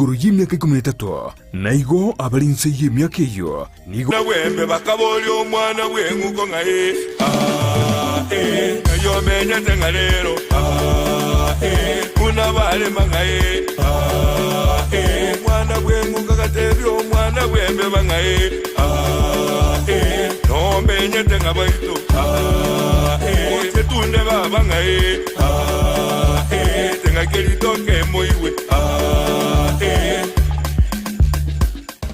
igoro y'emiaka ikomi na etato, na igo abare inse y'emiaka eyio nigo. Na bwembe bakaboria omwana bw'eng'uko ng'a ee, aa, ee, ng'ai omenyete ng'a rero, aa, ee, buna barema ng'a ee, aa, ee. Omwana bw'eng'uko agatebia omwana bw'embeba ng'a ee, aa, ee, nomenyete ng'a baito, aa, ee, oche tunde baba ng'a ee, aa, ee, teng'aki ritoke moigwe, aa, ee.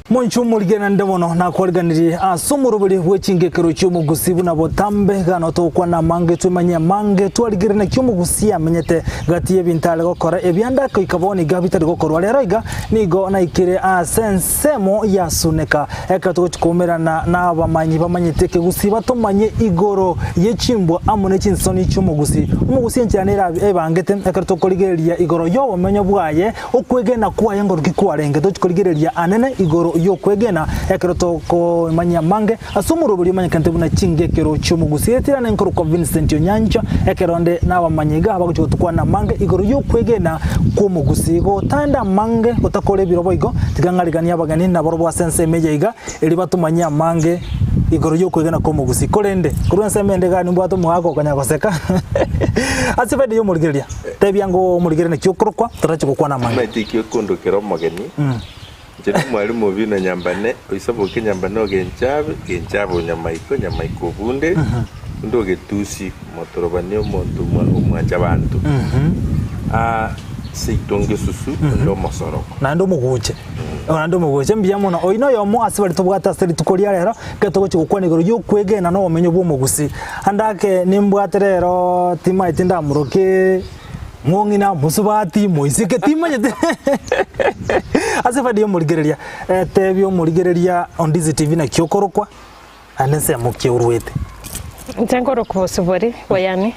Monche omorigena nde bono nakwariganirie ase omoroberi bwe chingekero chi'omogusi buna botambe gano togokwana amange twemanyie amange twarigereria naki omogusi amenyete gati y'ebinto are gokora ebianda akoika bono iga bitari gokorwa rero iga nigo naikire ase ensemo ya Suneka ekero togochi koumerana nabamanyi bamanyete ekegusii batomanye igoro ye chimbwa amo ne chinsoni chi'omogusi omogusi enchera nere ebangete ekero tokorigereria igoro y'obomenyo bwaye Okwegena kwaye ngoroki kwarenge? Tochi korigereria anene igoro y'okwegena ekero tokomanyia amange ase omoroberi omanyekanete buna chingekero chi'omogusi. Etirane nkorokwa Vincent Onyancha ekero nde nabamanyi iga bagochia gotukwana amange igoro y'okwegena kw'omogusi. Gotanda amange gotakora ebiro boigo, tiga ng'ariganie abageni nabarobwo ase ensemo eye iga erio batomanyie amange igoro y'okwegena kw'omogusi. Korende korwa ensemo ende iga nimbwate omogaka okonyara goseka ase faida y'omorigereria. Tebia ng'o omorigere naki okorokwa, torache gokwana amang'ana. Omanyete eki okondokera omogeni, inche nomwalimu Obino Nyambane, oisaboke Nyambane o Genchabe, Genchabe o Nyamaiko, Nyamaiko o Bunde, Bunde o Getusi, omotorobani omonto omwanchabanto, aa seito ngesusu onde omosoroko. Naende omogoche, naende omogoche mbuya mono. Oyio noyomo ase baria tobwate ase rituko ria rero, ekero togochia gokwana igoro y'okwegena na obomenyo bw'omogusii. Ande ake nimbwate rero timaeti ndamuroke mong'ina, mosubati, moiseke, timanyeti ase faida y'omorigereria, tebia omorigereria Ondizi TV naki okorokwa, naende ensemo ki orwete. Inche nkorokwa Bosibori Boyani,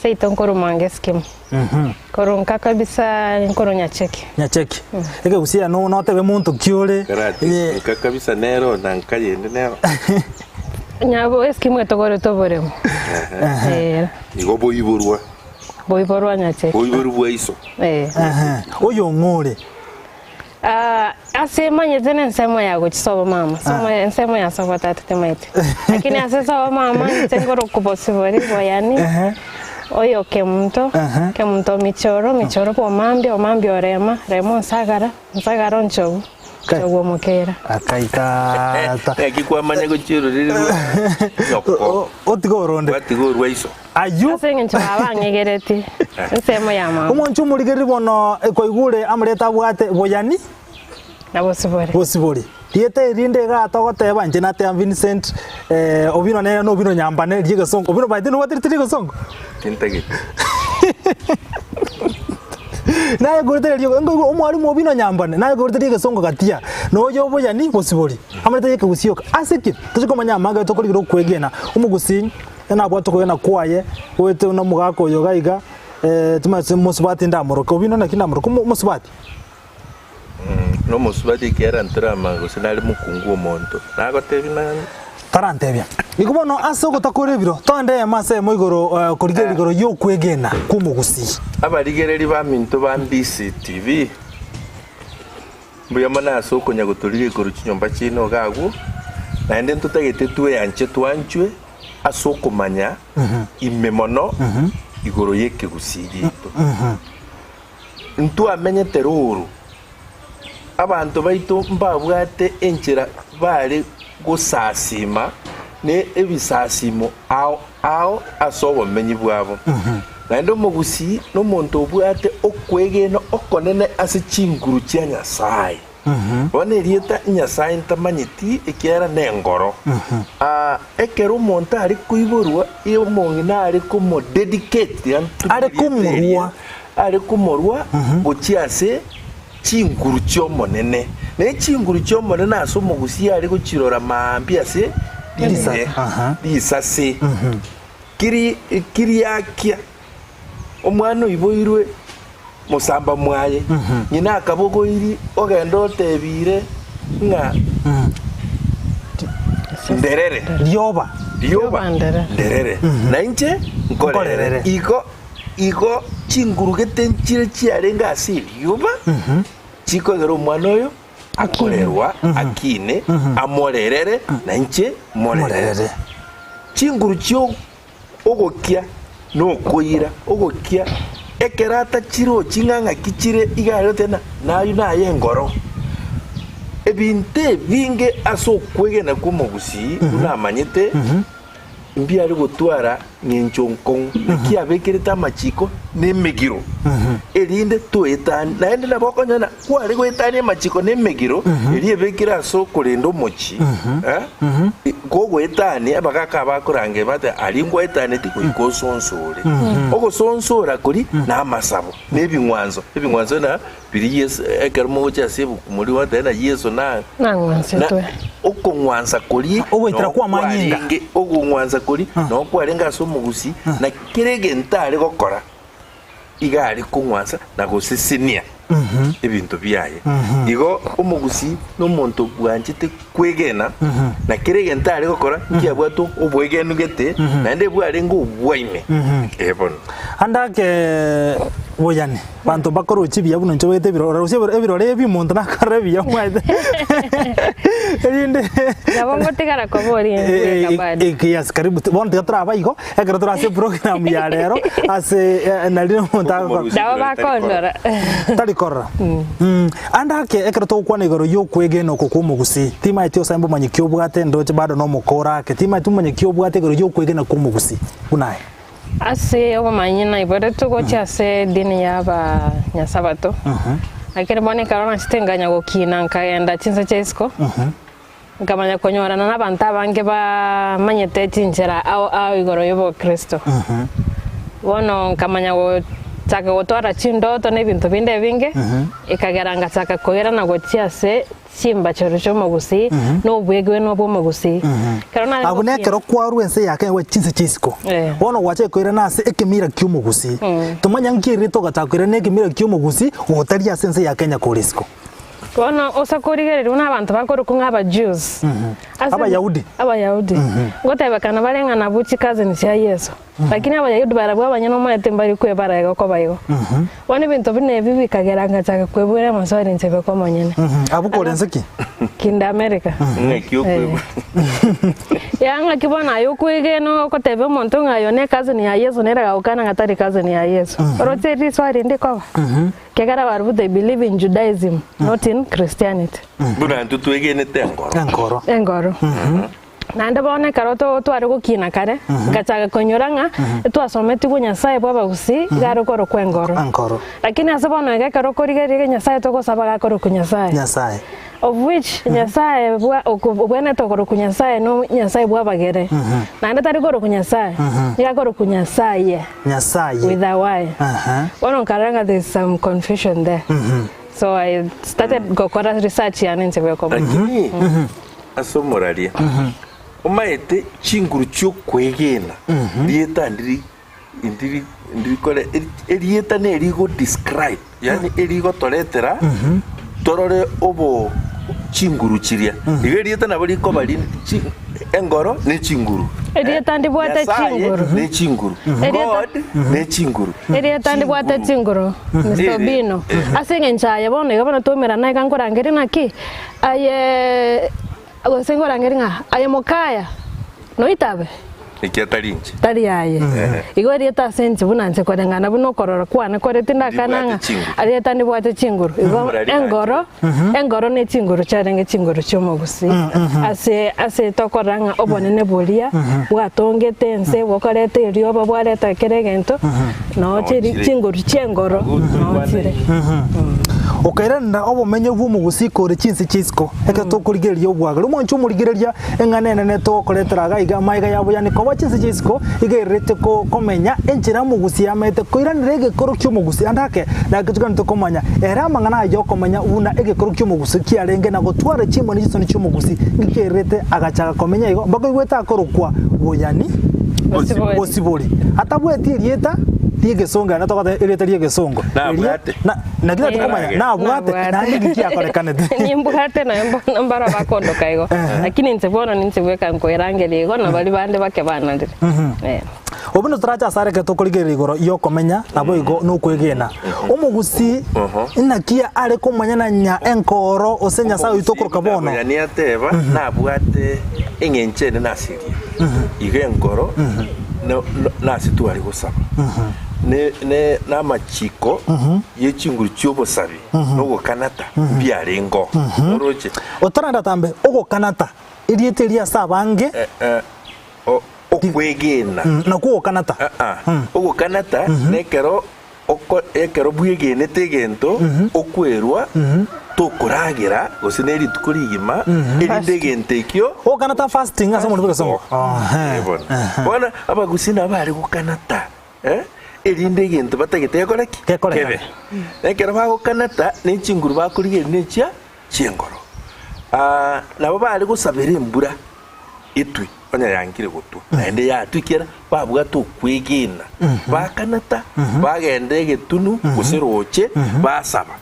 seito nkorwa Mwange Eskimo. Korwa nka kabisa nkorwa Nyacheki. Nyacheki. Ekegusii eye no notebe monto ki ore? Karati nka kabisa nero na nka yende nero. Nyabo Eskimo etogoretwe oboremo. Eh. Igo boiborwa. Boiborwa Nyacheki. Boiborwa bwa iso. Eh. Oyo ng'o ore? Ah, ase manyete nensemo ya gochia sobo mama, somo ensemo ya sobo tata timaeti. Lakini ase sobo mama inche nkorokwa Bosibori Boyani, oyo Kemunto, Kemunto Michoro, Michoro bwa Omambia, Omambia o Rema, Rema o Nsagara, Nsagara o Nchogu, Nchogu o Mokeira. Akai tata. Naki kwamanya gochia ororeri rwa nyoko, Otiga oronde. gwatiga orwa iso. Ayio. Ase engencho baba ang'egeretie ensemo ya mama. Omonche omorigereria bono kwaigure amarieta abwate boyani. Na bosibore. Bosibore. Rieta eri rinde iga togoteba inche nateba Vincent eh, Obino nere na Obino Nyambane ria egesongo. Obino by the way nobwate rieta ria egesongo? Tintageti. Naye korete erio nkoigwa omwalimu Obino Nyambane naye korete ria egesongo gatia na oyo oboyani bosibori. Amarieta ya ekegusii oka. Ase ki? Tochi komanya amang'ana tokorigereria okwegena omogusii. Nabwate okogena kwaye, goete buna omogaka oyo iga iga, timanyeti mosubati ndamoroke, obino naki ndamoroke omo omosubati? Nomosubati ekiagera ntoramanya gose nare mokungu omonto, nagotebia nani? Tarantebia. Igo bono ase ogotakora ebiro, togende eyemo ase eyemo igoro korigereria igoro y'okwegena kw'omogusii. Abarigereria baminto ba Mbisi TV, mbuya mono ase okonya gotorigia igoro chinyomba chiaino iga agwo, naende ntotagete tweanche twanchwe. ase okomanya ime mono igoro y'ekegusii giaito. Ntwamenyete roro, abanto baito mbabwate enchera bare gosasima ne ebisasimo ao ao ase obomenyi bwabo. Naende omogusii nomonto obwate okwegena okonene ase chinguru chia Nyasae. Bono erieta Nyasae ntamanyeti, ekiagera nengoro. Ah, ekero omonto are koiborwa, i omong'ina are komodedicate, tiga ntumie Are erieta eria, komorua. are komorua gochia ase chinguru chi'Omonene. Na echinguru chi'Omonene ase omogusii are gochirora maambia ase Risase, rire, aha. risase. Kiri kiriakia. Omwana oiboirwe mosamba mwaye, ng'ina akabogoirie, ogende otebiire ng'a nderere. Rioba. Rioba nderere, na inche nkorerere. Igo igo chinguru gete nchire chiarenge ase erioba. chikogera omwana oyo akorerwa akine, amorerere, na inche morerere. Morerere. Chinguru chio ogokia nokoira, ogokia ekero atachirochi ng'a ng'aki chire iga arete na nayo naye engoro. Ebinto ebinge ase okwegena kw'omogusii buna amanyete, mbiare gotwara ng'encho nkong'u, naki abekerete amachiko na emegiro, erinde toetanie. Naende nabo okonyora ng'a kware goetania amachiko na emegiro eria ebekire ase okorenda omochie, eh, kogoetania abagaka abakorangeria bateba aria nkwaetaneti goika osonsore. Ogosonsora koria na amasabo, na ebing'wanso, ebing'wanso na Biria Yeso, ekero mogocha ase ebuku moria gwateba ng'a Yeso na, na Nang'wansetwe. okong'wansa koria Ogoitera noo kw'amanyinga. kwarenge, okong'wansa koria noo kwarenge ase omogusii, na kera egento are gokora, iga are kong'wansa na gosesenia ebinto biaye. Igo omogusii na omonto bwanchete kwegena, na kera egento are gokora nkiabwate obwegenu gete, naende bwarenge obwaime. Ee bono. Ande ake boyani. Abanto mbakoroche ebiya buna inche obegete ebirore, orosie ebirore ebi omonto nakorora ebiya omanyete erinde Nabo ngotigara koba oria Eh, bweka bado. eh, yes karibu bono tiga toraba igo ekero tore ase eprogram ya rero ase eh, nari omonto agokora Nabo bakondora. tari korora Mm. Ande ake ekero togokwana igoro ya okwegena oko kwa omogusii timaeti osae mbomanye ki obwate ndoche bado na omokora ake timaeti momanye ki obwate igoro ya okwegena kwa omogusii buna aye. Ase obomanyi naiboretwe gochia ase edini y'Abanyasabato, lakini bono ekero nachete nkanya gokina nkagenda chinse chia isiko, nkamanya konyorana na abanto abange bamanyete chinchera ao ao igoro y'obokristo. Bono nkamanya gochaka gotwara chindoto na ebinto binde ebinge, ekagera ngachaka koirana gochia ase Chimbachero chi'omogusii, na obwegenwa bw'omogusii. Ekero nare Abwo gokina. nekero kwarua ense ya Kenya gwa chinse chia isiko, Eh. bono gwachaka koirana ase ekemira ki'omogusii. Tomanya nki erire togachaka koirana ekemira ki'omogusii gotari ase ense ya Kenya kore isiko. Bono ose korigereria buna abanto bakorokwa ng'a Abajews, ase Abayahudi. Abayahudi, ngotebekana bare ng'a nabwo chicousin chia Yeso. Lakini Abayahudi barabwo abanyene omanyete mbari kwebara igo koba igo. Bono ebinto buna ebi bikagera ngachaka kweboria amaswali inche beka omonyene. Abwo kore nse ki? Kinde America. Ng'aki okwebwa. Ya ng'aki bono aye okwegena ogotebia omonto ng'a oyo ne cousin ya Yeso nere agagokana ng'a tari cousin ya Yeso. Oroche riswali ndikoba? Ekiagera barabwo they believe in Judaism not in Christianity. Buna intwe twegenete enkoro. Enkoro. Enkoro. Naende bono ekero tware gokina kare, nkachaka koinyora ng'a etwasometigwe Nyasae bw'abagusii iga are korokwa engoro. Engoro. Lakini ase bono iga ekero okorigereria iga Nyasae togosaba gakorokwa Nyasae. Nyasae. Of which Nyasae bwa obwenerete okorokwa Nyasae no Nyasae bw'abagere. Naende tari korokwa Nyasae, nigo akorokwa Nyasaye. Nyasaye. With a Y. Aha. Bono nkarora ng'a there is some confusion there. So I started gokora research yane inche bweka omonyene. Lakini Ase omoraria, omaete chinguru chi'okwegena, rieta ndiri ndiri ndirikore erieta nerigo describe yaani erigotoretera torore obo chinguru chiria. Igo erieta nabo rikoba ri chi engoro ne chinguru. Erieta ndibwate Nyasaye chinguru. ne chinguru. Erieta- God ne chinguru. Erieta ndibwate chinguru, Mr. Obino. Ase eng'encho aye bono iga bono twaumerana iga nkorangeria naki, Aye gose nkorangerie ng'a aye mokaya, noitabe? Ekiagera tari inche. Tari aye. Igo erieta ase inche buna inche koreng'ana buna okorora kwane kore tindakana ng'a Ndibwate chinguru. erieta ndibwate chinguru. Igo Omorari engoro, engoro ne chinguru chiarenge chinguru chi'omogusii. Ase ase tokorora ng'a obonene boria bwatongete ense, bwakoreta erioba, bwareta kera egento, noo chiri Chire. chinguru chi'engoro noo chire. Okairanera obomenyo bw'omogusii kore chinse chia isiko, ekero tokorigereria obwagare. Omwancho omorigereria eng'ana enene togokoretera iga iga amaiga ya boyani koba chinse chia isiko iga ererete ko komenya enchera omogusii amaete koiranera egekoro ki'omogusii ande ake naki toganete komanya ere amang'ana aya okomenya buna egekoro ki'omogusii kiarenge na gotwara chimoni chisoni chi'omogusii ngiki ererete agachaka komenya igo mpaka oigwete akorokwa boyani Bosibori. bosibori atabweti erieta ri'egesongo naende togoteba erieta ri'egesongo eria Nabwate. na Naki tari komanya, Eh. nabwate, Nabwate. naende nki kiakorekanete. Nimbwate naye mbono mbaro bakondoka igo. Lakini inche bono ninche bweka nkoerangeria igo na baria bande bake banarire. Eh. Obwo torache ase areke tokorigereria igoro y'okomenya naboigo nokwegena. Omogusii inaki are komanya na nya enkoro ose Nyasae oito okoroka bono? Omogusii ateba nabwate eng'encho enene ase erieta. Igo enkoro nase tware gosaba. Namachiko ye chinguru chi'obosabi nogokanata mbiarengeo. Oroche? Otaranda tambe ogokanata, erieta eri ase abange. Okwegena. Nakwo ogokanata. Ogokanata nekero ekero bwegenete egento okwerwa tokoragera gose ne rituko rigima erinde egento ekio. Ogokanata fasting ase omonto bw'egesongo. Bono. Bono abagusii nabo bare gokanata erinde egento batagete gekore ki? Gekorekane. Kebe. Ekero bagokanata ne chinguru bakorigereria nechia chi'enkoro. Nabo bare gosabera embura etwe onye yankire gotwa, naende yatwa ekiagera babwate okwegena, bakanata, bagenda egetunu gose roche, basaba,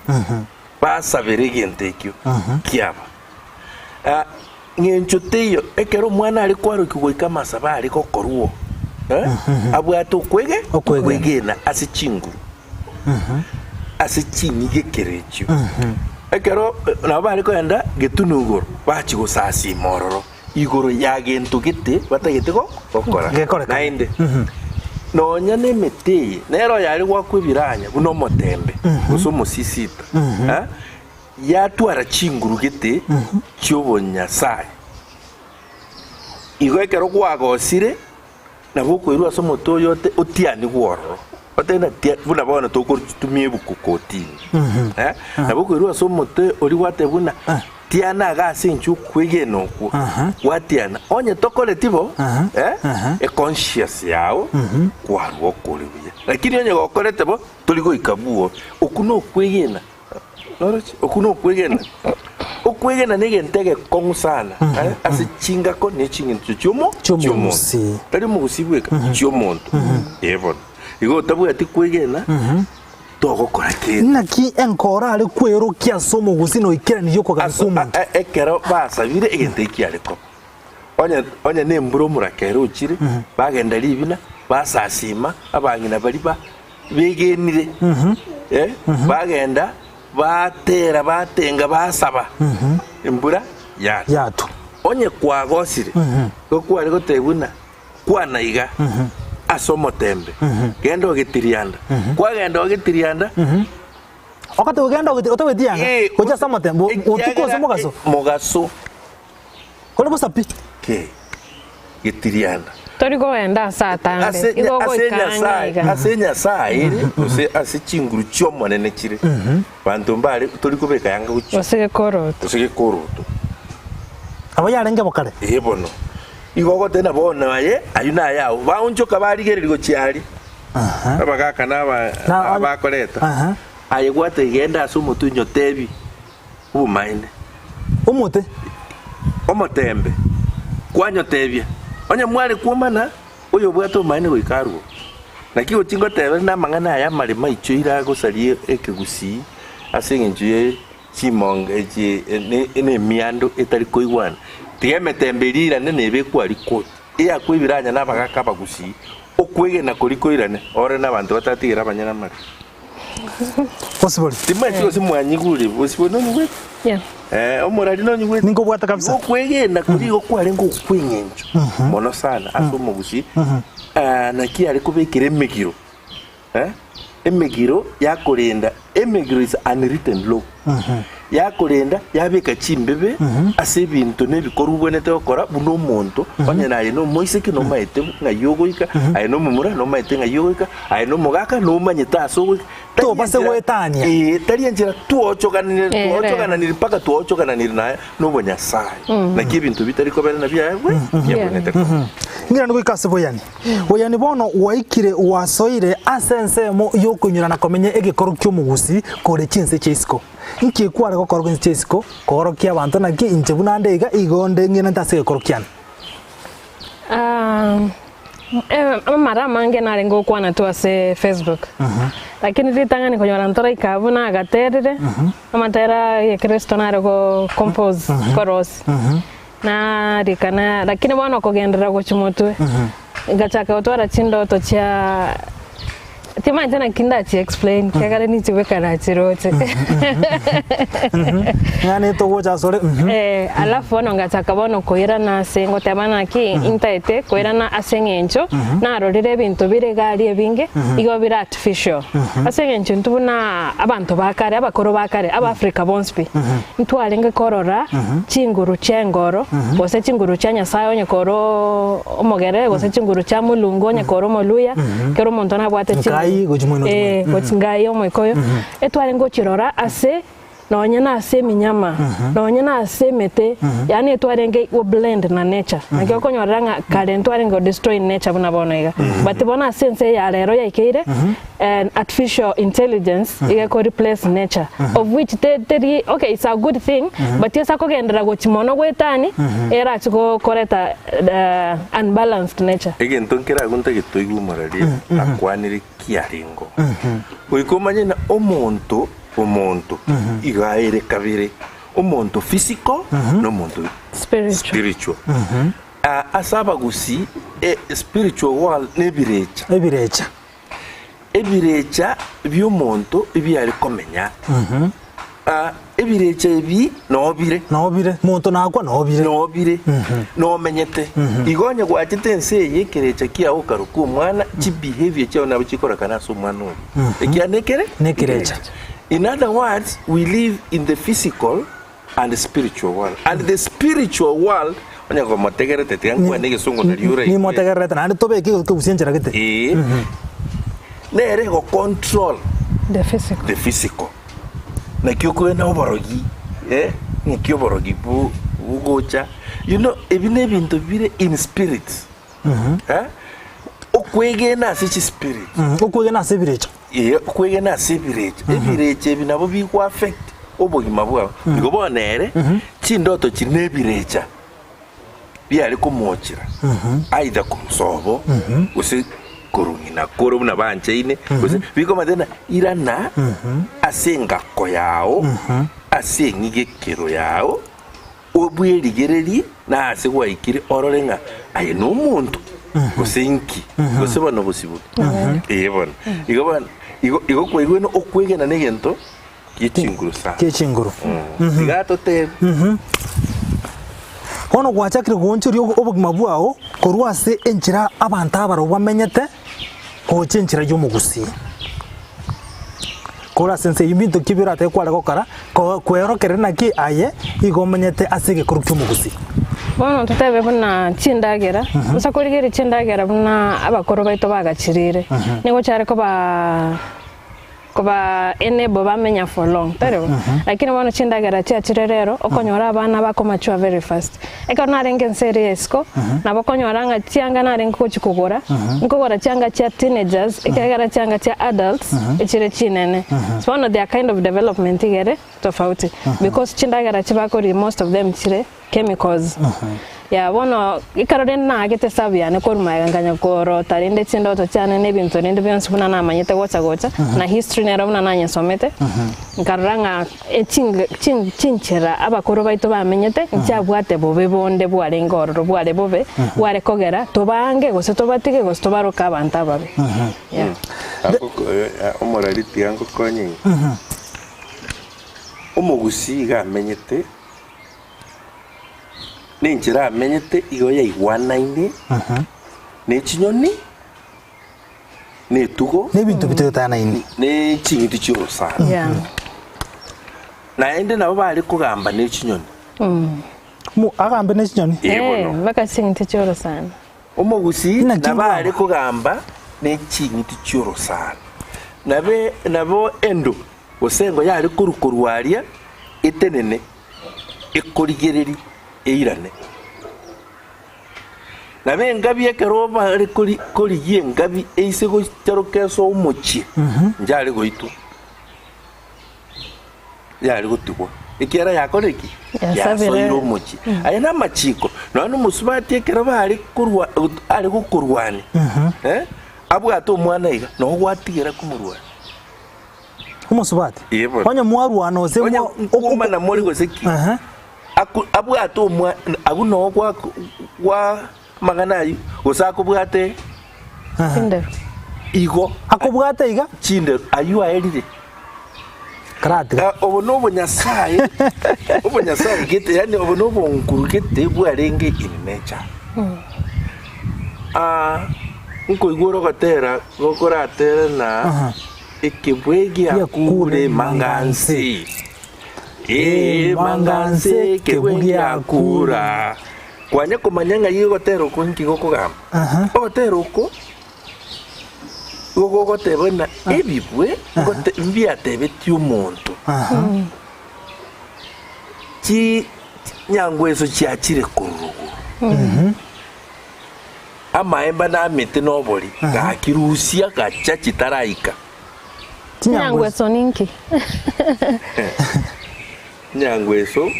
basabera egento ekio kiaba. Ah, ng'encho teiyo, ekero omwana are kwarokigwa goika amasabo are gokorwa eh, abwate okwege Okwegena. okwegena ase chinguru, ase ching'igekero echio. Ekero nabo bare kogenda getunu igoro, bachia gosasima ororo. igoro ya gento gete batagete gokora. Gekorekane. Naende nonya nemete eye nero yare goakwa ebiranya buna omotembe gose omosisita, eh, yatwara chinguru gete chi'obonyasae. Igo ekero kwagosire Nabo okoirwa ase omote oyo ote otianigwe ororo, otebe ng'a tia buna bono tokotumia ebuku kotini, eh, nabo okoirwa ase omote oria gwateba buna tiana iga ase inche okwegena okwo, gwatiana. Onye tokoreti bo, eh, econscious yao kwarwa okore buya. Lakini onye gokorete bo, tori goika bwobe. Okwo nokwegena. Noroche? Okwo nokwegena. Okwegena negento egekong'u sana eh, ase chingako ne ching'encho chiomo Chi'omogusii. Tari omogusii bweka, chi'omonto. Eh bono. Igo otabwati kwegena, togokora kende. Naki enkoro are kwerokia ase omogusii na oikeranirie okogania Ase- kw'omonto. a- a- ekero basabire egento ekiare koba. Onye onye nembura omorakera ochire, bagenda ribina, basasima, abang'ina baria ba begenire, eh, bagenda batera batenga basaba embura yatwa. Yatwa. Onye kwagosire, igo kware gotebia buna kwana iga ase omotembe, genda ogetirianda, kwagenda ogetirianda, Ogoteba genda ogeti otagweti yanga, eh, gocha ase omotembe, botuko gose ekiagera, mogaso. eh, mogaso. Kore bosa pi. Ki? Getirianda. Tori kogenda ase atambe, Ase igo ase ogoika ang'e Nyasae, iga. ase Nyasae ere, gose ase chinguru chi'Omonene chire, banto mbare tori kobeka yanga gochia, Gose gekoroto. gose gekoroto. Abo yarenge bo kare. Ee bono, igo ogoteba ng'a bono aye, ayio nayao, baonchoka barigereria gochia aria, abagaka na aba Na- abakoreta, Aha. aye gwateba genda ase omotwe nyotebi obomaene. Omote. Omotembe, kwanyotebia, Onye mware kwomana, oyobwate obomaene goika arue. Naki gochia ngotebere namang'ana aya amaremo aichoire agosaria ekegusii ase engencho ye chimonga echi nemiando etari koigwana. Tiga emetembe eria eirane nebe ekwari koti, eyakwa ebiranya na abagaka abagusii, okwegena koria koirane ore nabanto batatigera abanyene amare. Bosibori. Timanyeti gose mwanyigure, bosibori nonyigwete? Yeah. Eh, omorari nonyigwete? Ninkobwate kabisa. Igo okwegena koria igo kwarenge okw'eng'encho mono sana ase omogusii, ah, naki are kobekera emegiro, eh, emegiro yakorenda, emegiro is unwritten law, yakorenda yabeka chimbebe ase ebinto na ebikorwa obwenerete gokora buna omonto, onye naye na omoiseke nomaete ng'ai ogoika, aye na omomura nomaete ng'ai ogoika, aye na omogaka nomanyete ase ogoika. Tari Tobase enchera- goetania. Ee, tari enchera twochoganire Eh, twochogananire mpaka twochogananire naye na obonyasae. Naki ebinto bitari kobera na biaye biabwenerete koba. Ng'irane goika ase boyani. Boyani bono gwaikire gwasoire ase ensemo y'okoinyora na komenya egekoro ki'omogusii kore chinse chia isiko. Inki kware gokora chinse chia isiko? Koorokia abanto naki inche buna nde iga, igo nde ng'irante ase egekoro kiane. Amara amange narenge gokwana tu ase Facebook, lakini ritang'ani konyora ntoraika abwo nagaterire, amatera ya Kristo nare go compose korosia, narika na lakini bono kogenderera gochia motwe. Ngachaka gotwara chindoto chia timanyete naki ndachi explain kiagera ninche bweka nachiroche. Ng'a netogocha asore mhm. Eh, alafu bono ngachaka bono koirana ase ngoteba naki intaete koirana ase eng'encho narorire ebinto bire iga aria ebinge igo bire artificial. Ase eng'encho intwe buna abanto ba kare abakoro ba kare Abaafrika bonsi pi, ntwarenge korora chinguru chia engoro gose chinguru chia Nyasaye onye kore omogere gose chinguru chia Mulungu onye kore omoluya, kera omonto nabwate chinguru. Ngai gochia moino gochia Eh, moino. gochia Ngai omoikoyo, etwarenge gochirora ase nonye na ase eminyama, nonye na ase emete, yaani etwarenge go blend na nature. Naki okonyorera ng'a kare ntwarenge go destroy nature buna bono iga. But bono ase ense eye ya rero yaikeire, and artificial intelligence iga eko replace nature of which te teri okay it's a good thing but ase akogenderera gochi mono goetani erachi go koreta unbalanced nature. Egento nkere agwo ntagete oigwe omoraria akwanire kiarengo. Goika omanye ng'a omonto omonto iga aere kabere, omonto physical na omonto Spiritual. spiritual. Ah, ase abagusii e spiritual world nebirecha. Ebirecha. Ebirecha bi'omonto ebiare komenya. Ah, ebirecha ebi noo bire. Noo bire. Monto nakwa noo bire. Noo bire. Nomenyete. Igo onye gwachete ense eye ekerecha kiao okaroka omwana, chibehavior chiao nabo chikorekana ase omwana oria. Ekiagera nekere? Nekerecha. In other words, we live in the physical and spiritual world. And the spiritual world, onye komotegerete tiga nkwane egesongo nario oraigwe. Nimotegererete naende tobeke ekegusia enchera gete. Ee. Nere egocontrol The physical. the physical. Naki okoena oborogi, eh, ng'aki oborogi bo bogocha. You know, ebi na ebinto bire in spirit. Eh, okwegena ase chispirit. Okwegena ase ebirecha. Ee, okwegena ase ebirecha. Ebirecha ebi nabo bigoaffect obogima bwao. Igo bono ere, chindoto chiria na ebirecha biare komochera, either korwa sobo, gose korwa ng'ina koro buna banchaine, gose bikomanyete ng'a irana ase engako yao, ase eng'igekero yao, Obwerigererie na aase gwaikire orore ng'a aye nomonto, gose inki, gose bono bosibore. Ee bono. Igo bono, igo igo kwaigwene okwegena negento gie chinguru sana. Gie chinguru. Tiga atotebie. Bono gwachakire goonchoria obogima bwao korwa ase enchera abanto abarobwo bamenyete gocha enchera y'omogusii. Korwa ase ense eyio mbinto ki biratake kware gokora, ko kweorokereria naki aye igo omenyete ase egekoro ki'omogusii. Bono totebe buna chindagera, bosa korigereria chindagera buna abakoro baito bagachirire, nigo chiare kobaa koba enable bamenya for long, tari bo? Lakini bono chindagera chiachire rero, okonyora abana bakomature very fast. Ekero narenge ense eria ya isiko, nabo okonyora ng'a chianga narenge gochia kogora, nkogora chianga chia teenagers, ekiagera chianga chia adults echire chinene. So bono their kind of development iga ere tofauti, because chindagera chibakoria most of them chire chemicals. Yeah, bono ekero rende naagete esabu yane korwa magega nkanya korota rende chindoto chiane na ebinto rende bionsi buna namanyete gocha gocha, na history nero buna nanyesomete, nkarora ng'a Echinge chin chinchera abakoro baito bamenyete nchiabwate bobe bonde bwarenge ororo bware bobe bware kogera tobaange gose tobatige gose tobaroke abanto ababe. Yeah. Omorari tiga ngokonye inwe. Omogusii iga amenyete, na enchera amenyete igo yaigwanaine ne chinyoni. na etugo, Nebinto bitoetanaine. ne ching'iti chi'orosana. Yeah. Naende nabo bare kogamba ne chinyoni. Mo agambe ne chinyoni. Ee Eh, bono. mpaka ching'iti chi'orosana. Omogusii Naki nabo ngwama. are kogamba ne ching'iti chi'orosana. Nabe nabo endo gose engo yare korwa korwa aria etenene ekorigereria eirane. Nabo engabi ekero bare korigia engabi eise gocharoka ase omochie, inche are goitwa, yare gotigwa, ekiagera yakorire ki? Yasabire. Yasoire omochie. Aya namachiko, nonya na omosubati ekero bare korwa are gokorwania, eh, abwate omwana iga, noo gwatigera komorwania. Omosubati. Ee bono. Onye mwarwana ose Onye mwa- nkwomana more gose ki? Aha. Aku- abwate omwana, abwo noo gwa gwa. Amang'ana ayio, gose akobwate Chinderu. igo. Akobwate iga? Chinderu, ayio aerire. Karatiga. Eh, obo nobonyasae, obonyasae gete, yaani obo nobonkuru gete bwarenge in nature. Ah, nkoigwa ore ogotera gokoratere na ekebwe giakure mangansi. Ee, mangansi ekebwe giakura. Kwanya komanya ng'ai ogotera oko nki gokogamba. Ogotera oko Igo gogoteba ng'a ebibwe ngote mbiatebetie omonto, chi chinyangweso chiachire korwa rogoro, amaemba na amete na obori, gaki rusia gacha chitaraika. Chinyangweso ninki? Chinyangweso,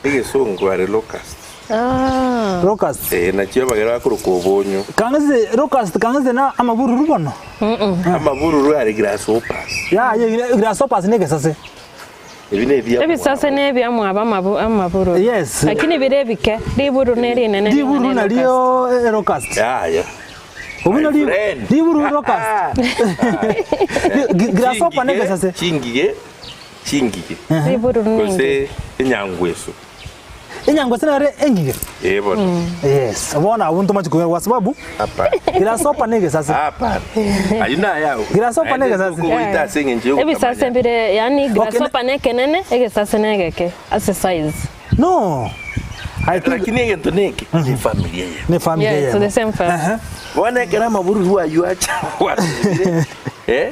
egesongo are locust. Ah. Locust. Eh, nachio abagere bakoroka obonyo. Kang'ese locust kang'ese na amabururu bono. Amabururu are grasshoppers. Ya ye grasshoppers ne egesase. Ebi ne Ebisase ebiamwabo. ne ebiamwabo amabu amabururu. Yes. Lakini bire ebike, riburu ne rinene Riburu ring'ana locust. nario locust. Yaya. Obu My nari friend. riburu locust. Grasshopper ne egesase. Chingige, chingige. Riburu nenge. Gose enyangweso. Enyangweso nere engige. Eh bono. Yes. Bono abwo ntomache kogera kwa sababu Hapana. grasshopper ne egesase. Hapana. Ayio nayao. Grasshopper ne Naende egesase. tokogoita ase eng'encho Ebisase yogotamanya. mbire yaani Okay, grasshopper nekenene egesase negeke ase size. No. I think Lakini egento neke, ne family eyemo. ne family Yeah, it's eyemo. the same family. Ehe. Bono ekero amabururu ayio acha gwatebire, eh,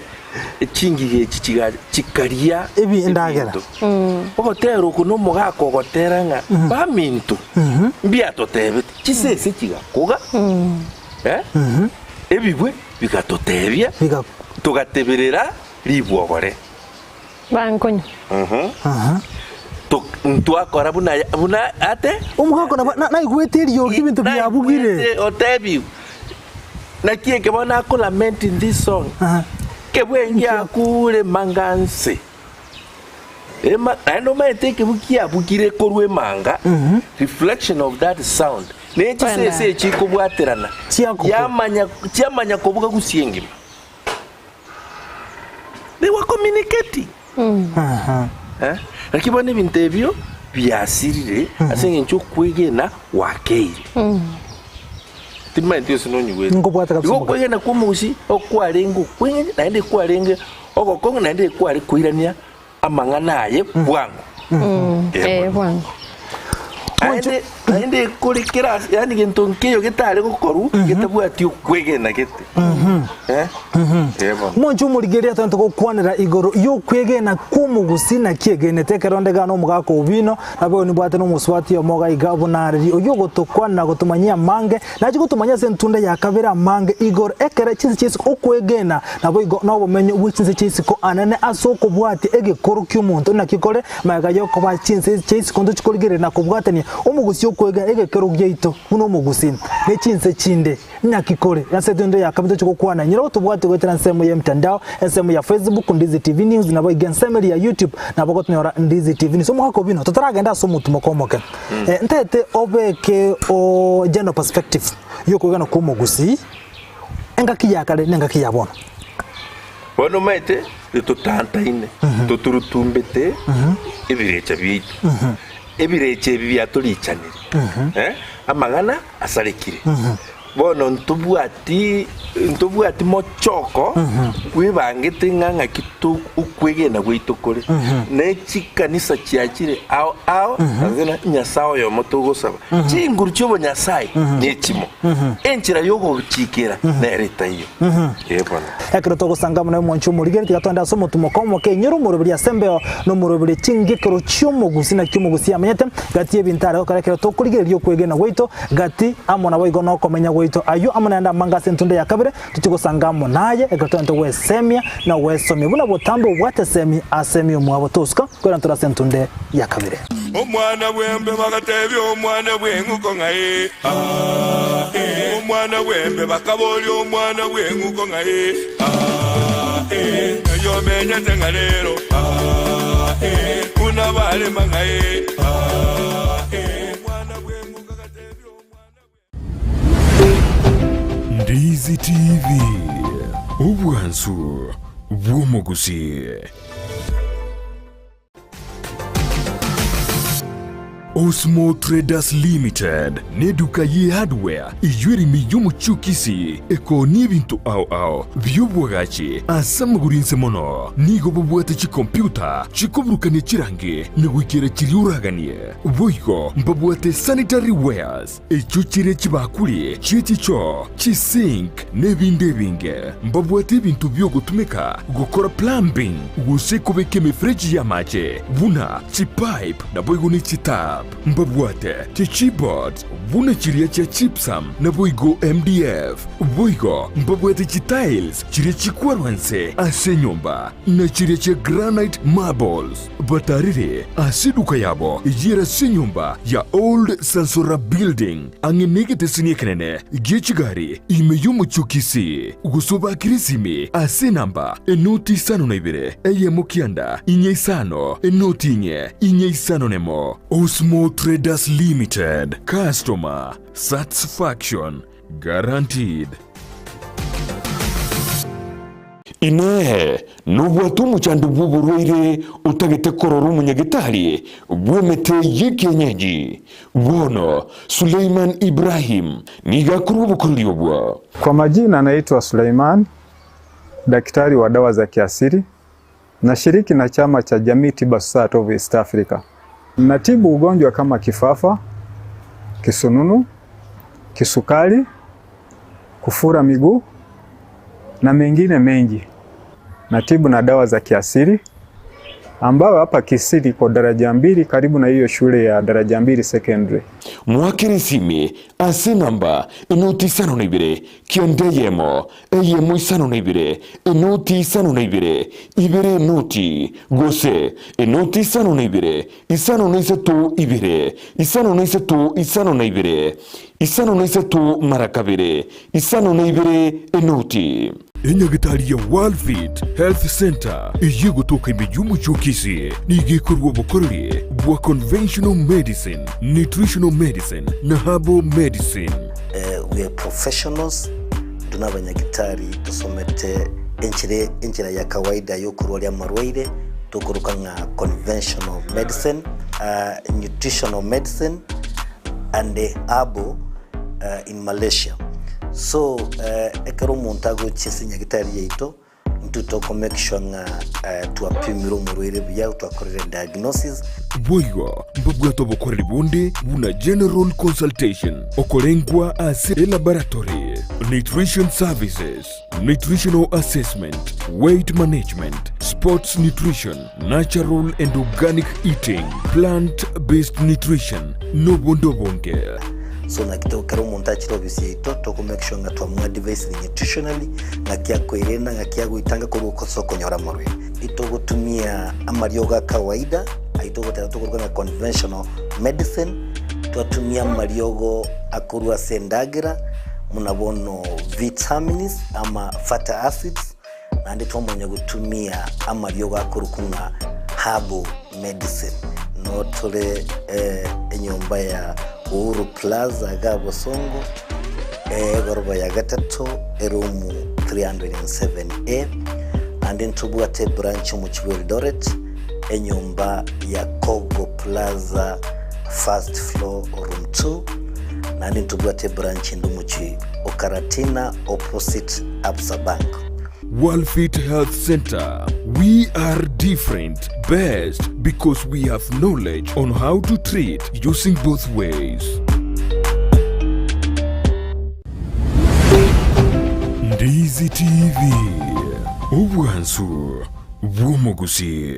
chingige echi chiga chikaria Ebi endagera. ebinto. Ogotera oko nomogaka ogotera ng'a baminto mbiatotebete, chisese chigakoga, eh, ebibwe bigatotebia, Biga togateberera ribwogore. Bankonywa. Tok- Ntwakora buna buna ate Omogaka nabo na- naigwete eriogi ebinto biabugire. Naigwete otebiwe naki eke bono ako lament in this song Aha. kebwe ngiakure manga nse Ema, naende omanyete ekebu kiabugire korwa emanga reflection of that sound ne chisese echi chikobwaterana Chiakoku. yamanya chiamanya kobuga gusii engima They were communicating. Eh? Lakini bono ebinto ebio biasirire ase eng'encho okwegena gwakeire. Timanyeti gose nonyigwete. Nkobwate kabisa Igo omoka. okwegena kwa omogusii okwarenge okweng'encho naende kwarenge ogokong'u naende kware koirania amang'ana aye bwango. Eh, Eh, bwango. Naende naende kore kera yaani gento nkeyo getare gokorwa getabwati okwegena gete. Eh? Eh bono. Omonche omorigereria togente gokwanera igoro y'okwegena kw'omogusi naki egenete ekero onde iga nomogaka Obino, nabo oyo nibwate nomosubati omoga iga buna areri oyio ogotokwana na gotomanyia amange, nache gotomanyia ase entunda ya kabere amange igoro ekere chinse chia isiko okwegena naboigo nobomenyo bwe chinse chia isiko anene ase okobwatia egekoro ki'omonto naki kore Magega y'okoba chinse chia isiko ntochikorigereria na kobwatania omogusi okwegena egekero giaito buna omogusi ne chinse chinde. Naki kore ase etondo ya kabere toche gokwana nyora gotobwate goetera ensemo ya emtandao, ensemo ya Facebook Ndizi TV News nabo iga ensemo eria ya YouTube nabo gotonyora Ndizi TV News. Omogaka obino totaragenda ase omotumo omoke eh, ntagete obeke o general perspective yokwegena kwa omogusii engaki ya kare na engaki ya bono. Bono omanyete, ritotantaine, toturutumbete ebirecha biaito. Ebirecha ebi biatorichanire, eh, amang'ana asarekire. Bono ntobwati ntobwati mochoko bwebangete ng'a ng'aki to okwegena gwaito kore. Ne chikanisa chiachire ao ao, ase Nyasae oyomo togosaba. Chinguru chi'obonyasae nechimo. Enchera y'ogochikera nere etaiyo. Ee bono. Ekero togosanga amo naye omwanchi omorigeri, tiga toende ase omotumoka omoke, inyore omoroberi ase embeo, na omoroberi chingekero chi'omogusi, naki omogusi amenyete gati y'ebinto are gokora ekero tokorigereria okwegena gwaito gati amo naboigo nokomenya gwaito. Ayio amo naende amange ase entunda ya kabere, tochie gosanga amo naye ekero togente gwesemia na gwesomia buna botambe obwate esemi ase emiomwabo tosuka koirana tore ase entunda ya kabere. Omwana bw'embe bagatebia omwana bw'eng'uko ng'a ee, aa, ee. Omwana bw'embe bakaboria omwana bw'eng'uko ng'a ee, aa, ee. Ng'ai omenyete ng'a rero, aa, ee. Buna barema ng'a ee, aa, ee. Omwana bw'eng'uko agatebia omwana bw'eng'uko. Ndizi TV, obwansu bw'omogusii. Osmo Traders Limited n'eduka ye hardware eyio ere ime y'omochie o Kisii ekoonia ebinto ao ao bi'obwagachi ase amagoro inse mono. Nigo bobwate chikompiuta chikoburukania chirangi na goikera chiria oraganie. Boigo mbabwate sanitary wares, echio chire chibakuri chie chichoo, chisink, na ebinde ebinge. Mbabwate ebinto bi'ogotumeka gokora plumbing gose kobeka emefereji y'amache buna chipipe naboigo ne chitap. Mbabwate chichipboards buna chiria chia gypsum naboigo MDF. Boigo mbabwate chitiles chiria chikwarwa nse ase enyomba na chiria chia granite marbles. Batarire ase eduka yabo eyio ere ase enyomba ya Old Sansora Building, ang'e negeteseni ekenene gie chigari ime y'omochie o Kisii, gose obakire esimi ase enamba enoti isano na ibere, eyemo kianda, inye isano, enoti inye, inye isano nemo. Osmo Traders Limited, Customer Satisfaction Guaranteed. Inee! Nobwate omochando bw'oborwaire otagete korora omonyagetari bw'emete y'ekienyeji? Bono Suleiman Ibrahim nigo akorwa obokoreri obwo. Kwa majina naitwa Suleiman, daktari wa dawa za kiasili, nashiriki na chama cha Jamii Tiba Society of East Africa. Natibu ugonjwa kama kifafa, kisununu, kisukari, kufura miguu na mengine mengi. Natibu na dawa za kiasili ambayo hapa Kisii kwa daraja mbili karibu na hiyo shule ya daraja mbili secondary. Moakere esimi ase enamba enoti isano na ibere, kianda eyemo, eyemo isano na ibere, enoti isano na ibere, ibere enoti, gose enoti isano na ibere, isano na isato ibere, isano na isato isano na ibere, isano na isato mara kabere, isano na ibere enoti. Enyagitari ya Worldfit Health Centre eyio egotoka ime y'omochie o Kisii nigo ekorua obokoreri bwa conventional medicine, nutritional medicine na herbal medicine. We are professionals, intwe nabanyagitari tosomete enchera enchera ya kawaida yokorwaria amarwaire tokoroka ng'a conventional medicine, nutritional medicine and herbal in Malaysia. So ekero omonto agochia ase nyagitari yaito, intwe toko make sure ng'a twapimire omorwaire buya, twakorire diagnosis. Boigo mbabwate obokoreri bonde buna general consultation, okorengwa ase elaboratory, nutrition services, nutritional assessment, weight management, sports nutrition, natural and organic eating, plant based nutrition, nobonde obonge. So naki to kera omonto achire ofisi yaito toko make sure ng'a twamoadvisire nutritionally ng'aki akoerenda ng'aki agoitanga korwa ase okonyora amarwaire. Itogotumia amariogo a kawaida ayio togoteba tokoruga ng'a conventional medicine, twatumia amariogo akorwa ase endagera buna bono vitamins ama fatty acids, Naende twamanya gotumia amariogo akorokwa ng'a herbal medicine. Noo tore enyomba ya Uhuru Plaza iga Bosongo, egoroba ya gatato, eroom 307A. Naende ntobwate ebranch omochie bwa Eldoret, enyomba ya Kogo Plaza first floor room 2. Naende ntobwate ebranch ende omochie o Karatina opposite Absa Bank. Worldfit Health Center, we are different, best because we have knowledge on how to treat using both ways. Ndizi TV, obwansu bw'omogusii.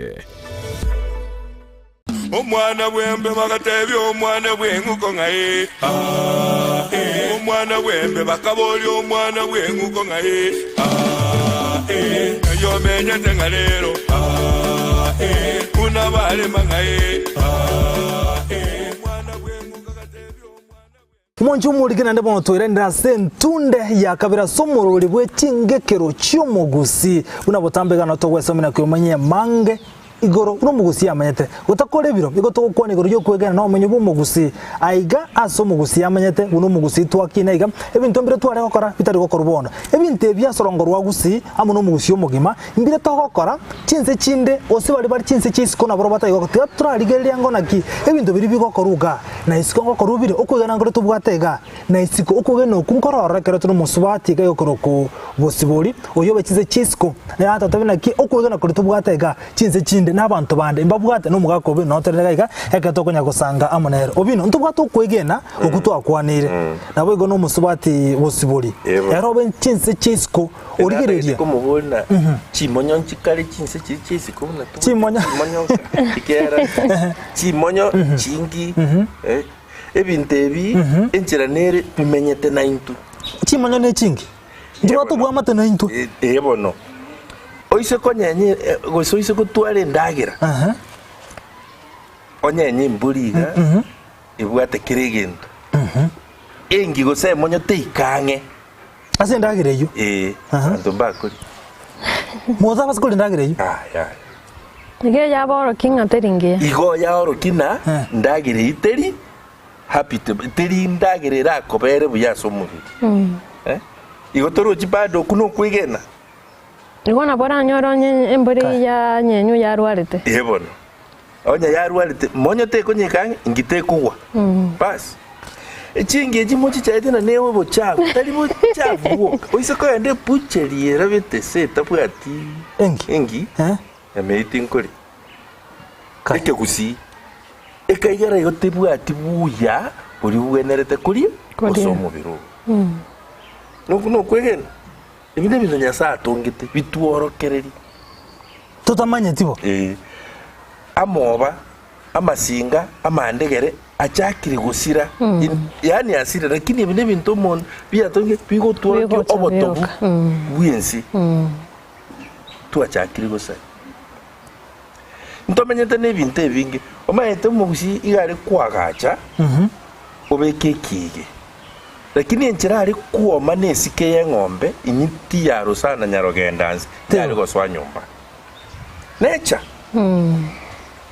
Omwana bw'embe bagatebia omwana bw'eng'uko ng'a ee, aa, ee. Omwana bw'embe bakaboria omwana bw'eng'uko ng'a ee, aa, ee. Ng'ai omenyete ng'a rero, aa, ee. Buna barema ng'a ee, aa, ee. Omwana bw'eng'uko agatebia omwana bw'eng'uko. Omonche omorike naende bono toiranire ase entunde ya kabere ase omorori bwe chingekero chi'omogusi. Buna botambe gano togwesomia na koyomanyia amange. Igoro buna omogusii amanyete, gotakora ebiro, igo togokwana igoro y'okwegena na obomenyo bw'omogusii. Aiga ase omogusii amanyete, buna omogusii twakina iga, ebinto mbire tware gokora bitari gokorwa bono. Ebinto ebi ase orongo rwa gusii amo nomogusii omogima, mbire togokora, chinse chinde, gose baria bare chinse chia isiko naboro batari gokora. Tiga torarigereria ango naki ebinto biria bigokorwa igaa, na isiko ngokorwa bire, okwegena nkore tobwate igaa. Na isiko okwegena okwo nkorora ekero tore omosubati iga egokorokwa bosibori, oyio obe chinse chia isiko. Naye atotebie naki okwegena koria tobwate iga chinse chinde na abanto bande mbabwate na omogaka Obino noo tore iga iga ekero tokonya gosanga amo nere. Obino ntobwate okwegena okwo twakwaneire. Naboigo na omosubati bosibori Ebo. ere obe chinse chia isiko origererie. Komobori na chimonyo nchikare chinse chiria chia isiko buna tobwate Chimonyo. chimonyo ekiagera chimonyo chingi eh, Ebinto ebi enchera nere bimenyete naintwe. Chimonyo ne chingi ntibwate obwamate naintwe. Ee bono, oise konyenya gose oise gotwara endagera, onyenye embori iga ebwate kera egento, engi gose emonyo teika ang'e. Ase endagera eyio. Ee, abanto mbakoria. Motabasa koria endagera eyio. Yaya. Igo yabaorokia ng'a teri ngiya. Igo yaorokia ng'a ndagera eyio teri habitable, teri ndagera erakobere buya ase omobere. Eh? Igo torochi bado okwo nokwegena. Igo nabo oranyore onye embori yanyenywa yarwarete. Ee bono. Onye yarwarete, monyo tekonyeka ang'e, inki tekogwa. Bas. Echingi echi mochichaete na newe obochafu, tari bochafu bwoka. Oise kogenda ebucheri erabete ase etabwati Engi. engi, Eh? emeyio tinkori. Kai. Ekegusii, ekaigera igo tebwati buya boria bobwenerete koria Koria. ase omobere oo. Nokwo nokwegena, ebi nebinto Nyasae atongete bitworokererie. Totamanyeti bo. Ee, amoba, amasinga, amandegere achakire gosira, in- yaani asire, lakini ebi nebinto omonto biatongire bigotworokia Bigocha obotobu bioka. Mm. bw'ense twachakire gosari. Ntomenyete na ebinto ebinge, omanyete omogusii iga are koagacha, obeke ekiige, lakini enchera are kwoma na esike y'eng'ombe ing'iti ya rosana nyarogenda nse, tiyare gosoa nyomba. Nature.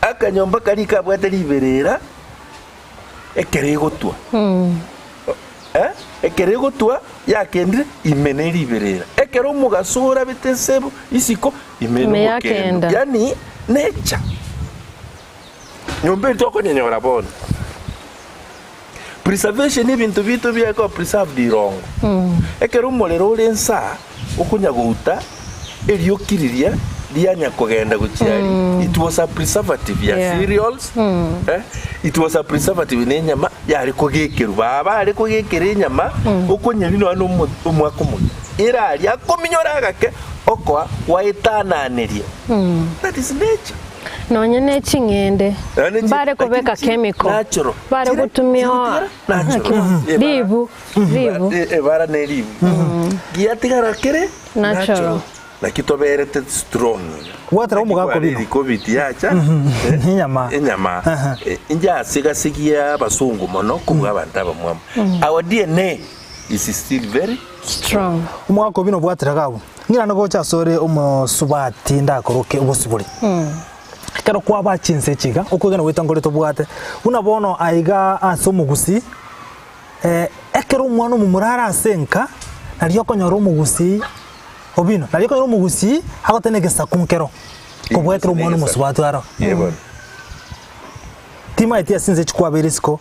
Akanyomba karia kabwate riberera ekero egotwa. Eh, ekero egotwa yakendire ime ne riberera. Ekero omogaso orabete ensemo isiko ime Ime nobokendo. yakenda. Yaani nature. Nyomba eri tokonyenyora bono. Preservation ebinto biaito biaye koba preserved irongo. Ekero omorero ore nsaa okonya gouta erioki riria rianya kogenda gochia aria, it was a preservative ya Yeah. cereals, eh, it was a preservative na enyama yare kogekerwa. Baba are kogekera enyama okonyeria nonya na omo omwaka omogima. Eraria akominyora agake okoa gwaetananeria. That is nature. Nonye ne ching'ende mbare kobeka chemical, bare gotumia ribu ribu. Ebara ne ribu giatigara kere Natural. Naki toberete strong. Gwatera omogaka obino. Covid yacha Enyama. enyama injasiga-sigia abasungu mono kobua abanto abamwamu. Our DNA is still very Strong. Omogaka obino obwatera iga abwo. Ng'ina nigocha asore omosubati ndakoroke obosibore. Ekero kwaba chinse echi iga, okwegena gwaito nkore tobwate, buna bono aiga ase omogusii, ekero omwana omomura are ase enka, nario okonyora omogusii obino, nario okonyora omogusii agoteba egesaku nkero, kobwatera omwana omosubati aro. Timaeti ase chinse echi kwabeire isiko.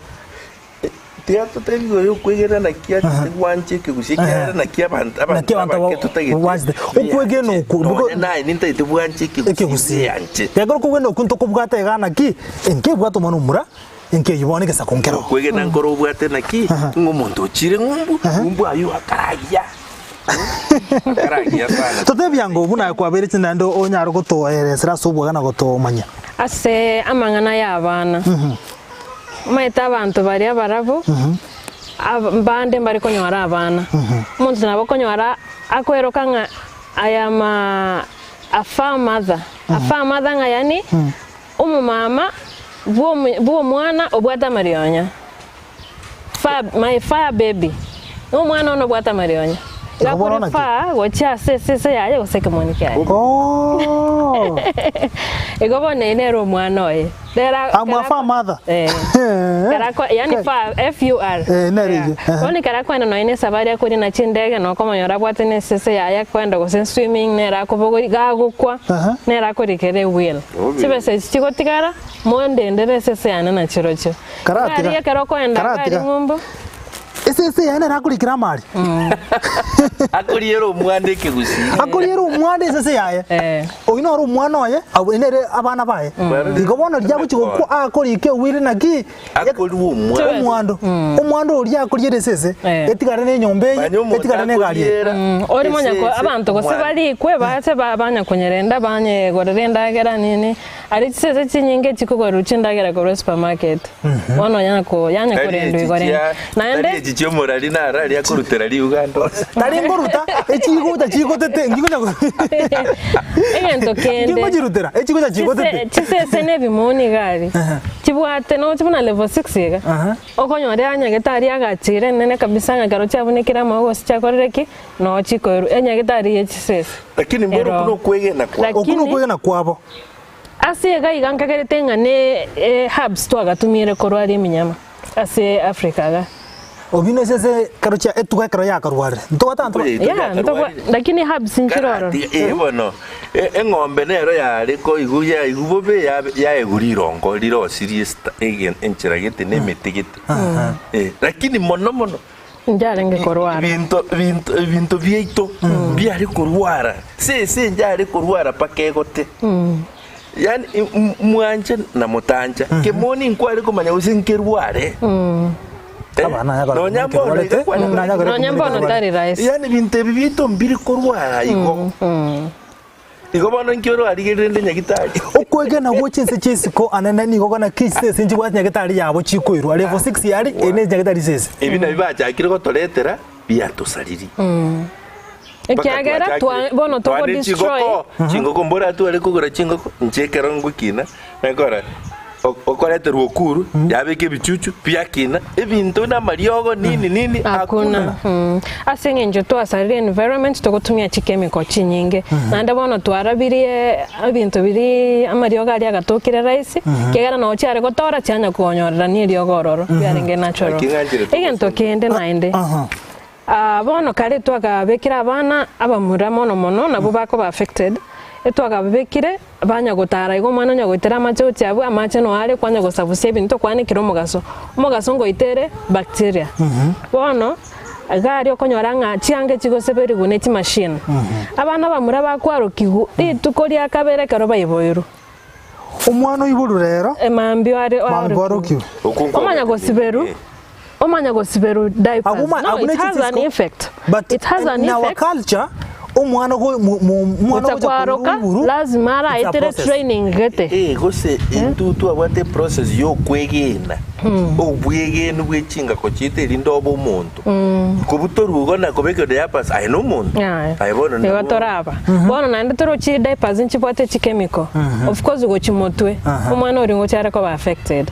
Tiga totebi igoro y'okwegena naki achete gwancha ekegusii ekiagera naki abanto abanto Naki abanto abake totagete bwanchete. Okwegena okwo, Nonya naye nintagete bwanche ekegusii ekegusii bianche. Ekero okwegena okwo ntokobwata iga naki, enkebwate omwana omomura, enkeyio bono egesaku nkero. Okwegena nkoro obwate naki, ng'a omonto ochire ng'umbu, ng'umbu aywo akaragia. Akaragia sana. Totebia ng'o buna kwabeire chinde naende onyare gotoeresera ase obwoga na gotomanyia. Ase amang'ana y'abana. Omanyete abanto baria abarabwo, ab- mbande mbare konyora abana. Omonto nabo okonyora akweroka ng'a I am a a far mother, a far mother ng'a yaani omomama bwa omo bwa omwana obwate amarionya, far my far baby, na omwana one obwate amarionya. Iga Igo bono naki? akorefer gochia ase esese yaye gose ekemoni kiaye. Oh! Igo bono eye nere omwana oye. Rero Amwa kera- fa mother. Eh. Kera ako- yani fa F-U-R. Eh, nere Yeah. eyio. Ehe. Bono ekero akoenda nonya na esabari akoria na chindege nokomonyora abwate na esese yaye akoenda gose swimming nere akobogori gagokwa Aha. nere akorikera ewheel. Obe. Chibesa echi chigotigara mondendere esese yane nachirochio. Karatiga. Gari ekero okoenda gari Karatiga. ng'umbu. Esese yaye nere akorikera amari. Akoriera omwana ekegusii. Akoriera omwana esese yaye. Eh. Oyio noro omwana oye, abwo nere abana baye. Igo bono riria agochia gokwa akorika ewiri naki Akoriwa omwana. omwando. Omwando oria akoriera esese, Eh. etigare na enyomba eye, Manya omonto etigare na egari eye. akoriera Ori monya ko esese abanto gose omwana. barikwe bache ba- banyakonyerenda banyegorera endagera nini. Aria chisese chinyinge chikogorerwa chindagera korwa supermarket. Bono yako yanya Tari korendwa echi igo rende. chia- Naende tari echi chia omorari naro aria akorutera riuganda ore. Tari nkoruta, echigocha chigotete, ngigocha egento kende ngingochirutera, echigocha chigotete. Chisese na ebimoni iga aria chibwate nochi buna level 6 iga Aha. okonyora enyagetari agachire enene kabisa ng'a ekero chiabunekire amagoko gose chiakorire ki noo chikoirwa enyagetari ye chisese. Lakini mboro Ero. okwo nokwegena kwabo. Okwo Lakini nokwegena kwabo. Ase iga iga nkagerete ng'a ne herbs twagatumiire korwa aria eminyama ase Africa iga. Obio nesese ekero chia etuga ekero yakarwarire. Ntobwate abanto ba. Yaito Yeah, ntobwa yakarwarire. lakini herbs nchire ororo. Karati, eh, bono e- eng'ombe nero yare koigwa yaigwa bobe yabe- yaegwa rirongo rirosirie esta- ege- enchera gete na emete gete. Eh, lakini mono mono Njarenge korwara. Ebinto ebinto ebinto biaito mbiare korwara, sese njare korwara mpaka egote. Yaani m- mwanche na motancha, kemoni nkware komanya gose nkerware. Eh, Abana naya nonya mbono kerwarete, iga kwane naya kore- Nonya mbono tari rahisi. Yaani ebinto ebi biaito mbiri korwara igo. Igo bono inki orarigerere rende nyagitari? Okwegena gwe chinse chia isiko anene nigo gona ki chisese nchibwate nyagetari yabo chikoirwa. Level 6 yari ere ne nyagetari isese. Ebi nabio bachakire gotoretera biatosaririe. Ekiagera twa bono togo destroy. Chingoko, chingoko mboratware kogora chingoko, inche ekero ngokina, nakora okoreterwa okuru, yabeka ebichuchu, biakina, ebinto na amariogo nini nini, Hakuna. Mm. Ase eng'encho twasarire environment togotumia chichemical chinyinge naende bono twarabirie ebinto biria amariogo aria agatokire rahisi ekiagera nabo chiare gotora chianya konyorerania eriogo ororo biarenge natural. Naki ng'anchire Egento kende naende Aha. Ah, bono kare twakabekire abana abamura mono mono nabwo bakoba affected, etwakababekire banya gotara igo omwana onya goitera amache gochia abwo, amache noo are kwanya gosabusia ebinto kwanekera omogaso, omogaso ngoitere bacteria. Bono, iga aria okonyora ng'a chianga echigoseberigwa ne chimachine, abana abamura bakwarokigwa rituko ria kabere ekero baiboirwe. Omwana oiborwe rero, Emambia are mambia arokigwe. arokigwe. Okwo nkoba Omanya gosiberwa, omanya gosiberwa diapers. Aguma- No, aguna it has an chisisco. effect. But It has an in our effect. culture, omwana go mu- mu- mwana Gocha gocha kwaroka, koirwa lazima it's a araetere process. training gete. Eh, gose intwe twabwate eprocess ya okwegena, obwegenu bwe chingako chiaito erinde obe omonto. Kobutorwa igo na kobeka diapers, aye na omonto. Yaya. Aye bono Igo nabo- toraba. Bono naende torochi diapers nchibwate chikemical. Of course gochi motwe, omwana oria ngochi are koba affected.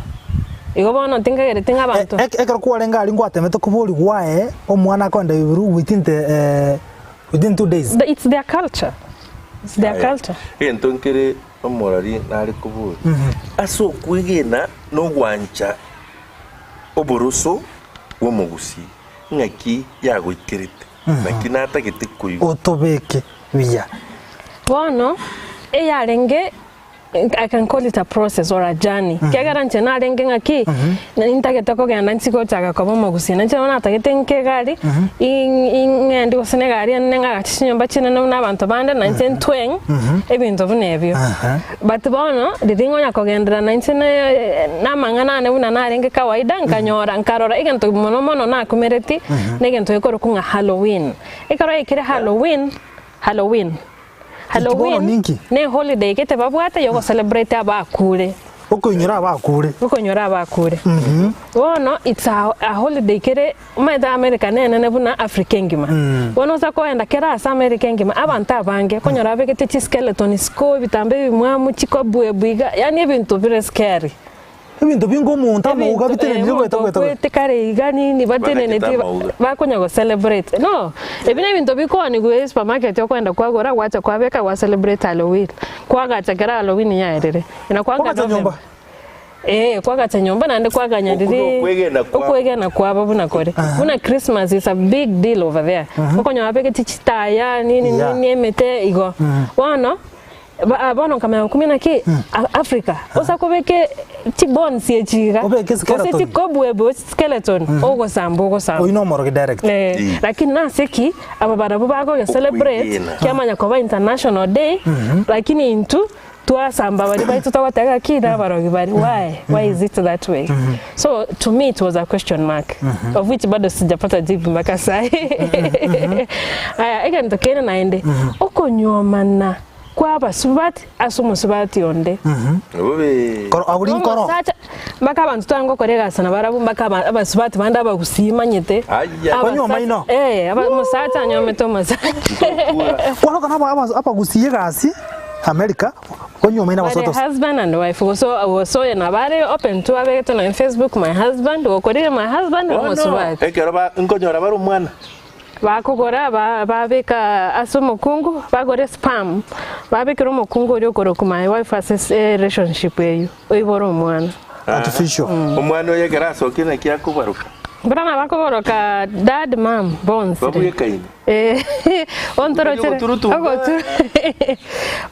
Igo bono tinkagereti ng'a abanto. E- ekero kwarenge aria ngwatemete koborigwa aye omwana akoenda iguru within the eh, within 2 days. It's their culture. It's their Aye. culture. Egento nkere omorari nare koboria, ase okwegena na ogwancha oboroso bw'omogusii, ng'aki yagoikerete? Naki natagete koigwa. Otobeke buya. Bono eyarenge I can call it a process or a journey. Kiagera inche narenge ng'aki, ntagete kogenda nchi gochaka koba omogusii. Nainche nabo natagete nke egari, ing'ende gose na egari ende ng'agache chinyomba chinene buna abanto bande, nainche ntweng' ebinto buna ebio. But bono, riria ngonya kogenderera nainche na amang'ana ane buna narenge kawaida, nkanyora nkarora egento mono mono nakumereti, na egento gekorokwa ng'a Halloween. Ekero yaikire Halloween, Halloween. Inki bono Halloween ninki? ne holiday gete babwate yogo celebrate abakure. Okoinyora abakure. Okoinyora abakure. Bono it's a, a holiday kere omanyete America nenene buna Africa engima. Bono osa koenda kera ase America engima abanto abange okonyora babegete chi skeleton isiko ebitambaa ebimwamu chikobwebwa iga yaani ebinto bire scary. Ebinto binge omonto amauga bitenenire goeta goeta goeta. Okwete kare iga nini bateneneti Banachete amauga. bakonya go celebrate. No, ebi nebinto bikoonigwa esupermarket okoenda kwagora gwacha kwabeka gwa celebrate Halloween. Kwagacha kera Halloween yaerire. Na kwanga Kwagacha November. nyomba? Eh, kwagacha nyomba naende kwaganya Okwo riri nokwegena kwabo. okwegena kwabo buna kore. Buna Christmas is a big deal over there. Okonyora babegeti chitaya nini Yeah. nini emete igo. Bono Ba- ah, bono nkamanya gokumia naki A- Africa osa kobeke chibones echi iga Obeke gose skeleton. chikobweb gose skeleton ogosamba ogosamba Oyio nomorogi direct. Eh, lakini nase ki aba barabwo bakoge celebrate Okwegena. kiamanya koba international day lakini intwe twasamba baria baito togoteba ng'aki nabarogi bari why why is it that way so to me it was a question mark of which bado sijapata jibu mpaka sahi aya egento kende naende okonyuomana kwa abasubati ase omosubati onde. Bobe. Koro aburi nkoro. Omosacha mpaka abanto twange gokora egasi na barabwo mpaka aba- abasubati bande abagusii manyete. Aya. Kwanywa omaino? Eh, aba- omosacha anyomete omosacha. Kwanoka nabo abagusii egasi America kwanywa omaino Bare abasoto. husband and wife gose gose oyo nabo are open tu abegete nonye Facebook my husband gokorire my husband Bono, omosubati. ekero ba nkonyora bare omwana. Bakogora ba- babeka ase omokungu, bagore sperm, babekera omokungu oria okorokwa my wife ase ase relationship eywo, oibore omwana. Artificial. Omwana oyo ekero asokire naki akobaroka? Buna nabakoboroka dad, mum, bonsi. Babwekaine. Eh, ontoroche Ogoturutumba. ogotu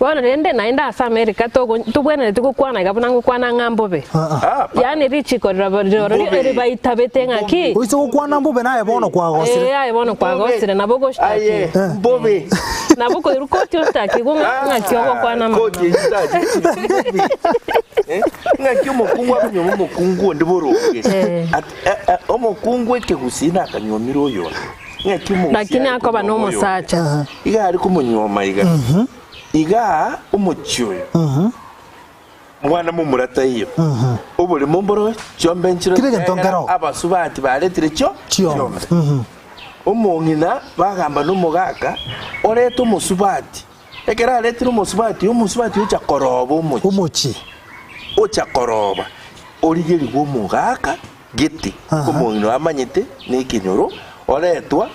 bono rende naende ase America togo tobwenereti gokwana iga buna ngokwana ng'a mbobe. Ah, pa- Yaani richiko rirabo riroro Mbobe. ribaitabete ng'aki Oise gokwana mbobe naye bono kwagosire. Eh, aye bono kwagosire nabo ogoshitaki. Aye, mbobe. Nabo okoirwa koti oshitaki igo ng'a ng'aki ogokwana amang'ana. Koti eyio tachi mbobe. Eh, ng'aki omokungu akonyuoma omokungu onde boronge. Eh. At- eh, eh, omokungu ekegusii nakanyuomire oyonde. Ng'aki omogusii Lakini are akoba konyuoma oyonde. nomosacha. Iga are komonyuoma iga. Igaa omochie oyo. Mwana momura taiyo. Oboremo mboro chiombe nchire Kera egento nkero. Abasubati baretire chio Chiombe. Omong'ina bagamba nomogaka orete omosubati. Ekero aretire omosubati oyo, omosubati ocha koroba omochie. Omochie. Ocha koroba origerigwe omogaka gete omong'ina oyo amanyete nekenyoro oretwa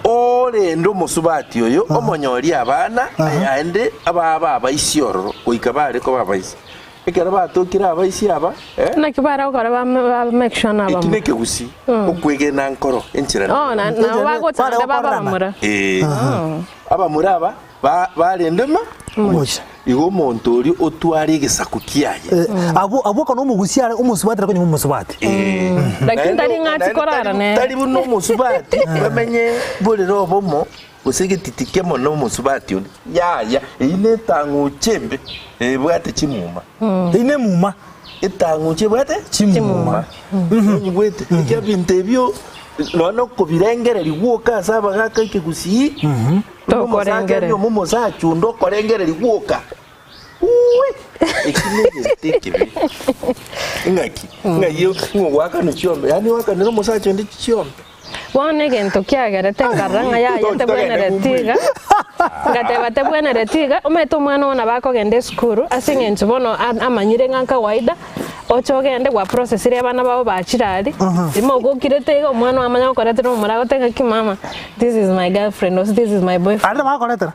Orende omosubati oyo, omonyorie abana, aende ababe abaisia ororo, goika bare koba abaisia. Ekero batokire abaisia aba, eh, Naki bare gokora ba ba make sure na eki abamura. nekegusii, okwegena nkoro, enchera Oh, na nero. nabo bagocha Bare naende baba gokorerana. abamura. Eh, abamura aba ba- barende ma Omochie. igo omonto oria otware egesaku kiaye. Eh, abwo abwo ekero omogusia are omosubati tari konywa omosubati. Lakini tari ng'ati korara nere. Tari buna omosubati bamenye borere obomo gose egetiti kemo na omosubati onde. Yaya, eyio netang'uche embe ebwate chimuma. Eyio nemuma. Etang'uche ebwate Chimuma. Onyigwete? Ekiagera ebinto ebio nonya na okobirengereria gwoka ase abagaka ekegusii, buna omosacha Tokorengereria. anyuome omosacha onde okorengereria gwoka. Uuwi! Eki negento ekebe. Ng'aki? Ng'ai ng'a ogoakanwa chiombe, yaani oakanere omosacha onde chiombe. Bono egento kiagerete nkarora ng'a yaya tebwenereti iga, ngateba tebwenereti iga, omanyete omwana oo nabo akogenda esukuru ase eng'encho bono amanyire ng'a kawaida, oche ogende gwa processire abana babo bachire aria, rimo ogokirete iga omwana oo amanye gokoretera omomura agote ng'aki mama this is my girlfriend gose this is my boyfriend. Aria nabo akoretera.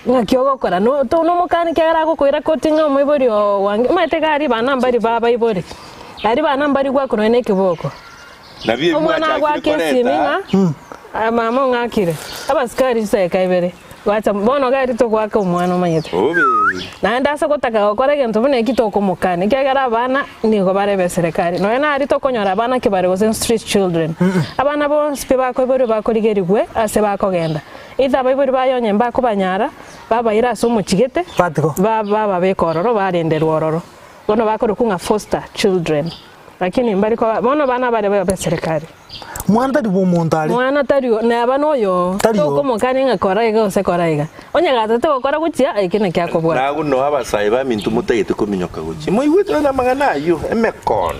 Ng'aki ogokora? No to nomokani kiagera agokoira koti ng'a omoibori oo gwange, omanyete iga aria bana mbari babaibori, aria bana mbari gwakorwa nonya na ekeboko. Nabio ebi Omwana mwachakire agoaka esimi koreta. ng'a mama ong'akire, abasikari chiseka ibere bacha bono gari togoaka omwana omanyete. Obe. Naende ase gotaka gokora egento buna eki tokomokania ekiagera abana nigo bare be serikali. Nonya nari tokonyora abana ki bare gose street children. Abana bonsi pi bakoiborwa bakorigerigwe ase bakogenda. Either abaibori baye onye mbakobanyara, babaira ase omochigete, Batigo. ba bababeka ororo barenderwa ororo. Bono bakorokwa ng'a foster children. Lakini mbari koba bono abana bare babe serikali. Mwana tari bw'omonto are. Mwana tari o- neba noyo Tari oo. tokomokania ng'a kora iga gose kora iga. Onye gatete gokora gochia eki nakio akobwata. Nago noo abasae baminto motagete kominyoka gochia. Moigwete buna amang'ana ayio, emekono.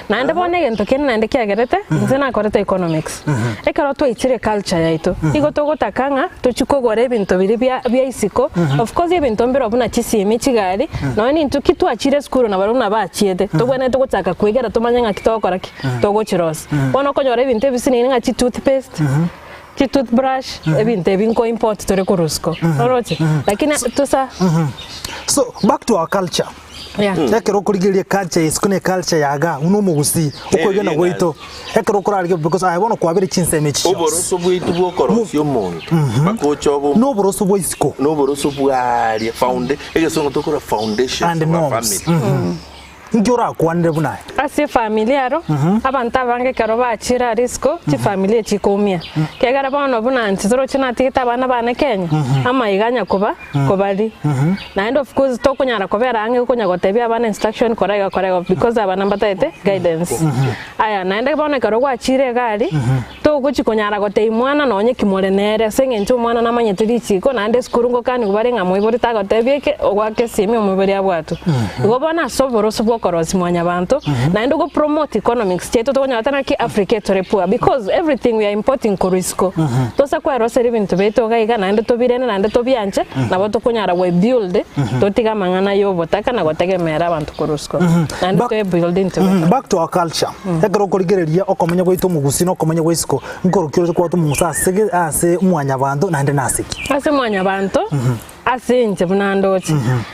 Naende bono egento kende naende kiagerete, inche nakorete economics. Ekero twaichire culture yaito, nigo togotaka ng'a tochie kogora ebinto biria bia bia isiko, of course ebinto mbirobio buna chisimi, chigari, nonya nintwe ki twachire esukuru nabarobwo buna bachiete, tobwenerete gochaka kwegera tomanye ng'aki togokora ki? Togochirosia. Bono okonyora ebinto ebisinini ng'a chitoothpaste, chitoothbrush, ebinto ebi nko import tore korwa isiko, oroche? Lakini tosa. So back to our culture. Yeah. Ekero okorigereria eculture ya isiko na eculture ya igaa buna omogusii, okoegena gwaito, ekero okorarigia because aye bono kwabire chinsemo echi chionsi. Oboroso bwaito bw'okorosia omonto mpaka oche obe Na oboroso bwa isiko. na oboroso bwaria founda egesongo tokora foundations And of a norms. family. Inki orakwanere buna aye? Ase efamiri aro, abanto abange ekero bachire aria isiko, chifamiri echi chikoumia. Ekiagera bono buna inche toroche natigete abana bane Kenya, amaiga anya koba kobari. Naende of course tokonyara kobera ang'e konya gotebia abana instruction kora iga kora iga because abana mbatagete guidance. Aya naende bono ekero gwachire iga aria, togochi konyara gotebia mwana nonye ki more nere ase eng'encho omwana namanyete richiko naende esukuru ngokanigwa bare ng'a moibori tagotebia eke ogoaka esimi omoibori abwatwe. Igo bono ase oboroso bwa okorosia mwanyabanto naende ogo promote economics chiaito tokonyora tari naki Africa etore poor because everything we are importing korwa isiko. Tosa kweroseria ebinto biaito iga iga naende tobirende naende tobianche nabo tokonyara gwe build totige amang'ana ya obotaka na gotegemera abanto korwa isiko. Naende Back- toe build intwe Mm, back to our culture ekero okorigereria okomenya gwaito omogusii na okomenya gwa isiko nkorokia oroche kwabwate omoguso ase ge- ase mwanyabanto naende nase ki? Ase mwanyabanto, ase inche buna ndoche,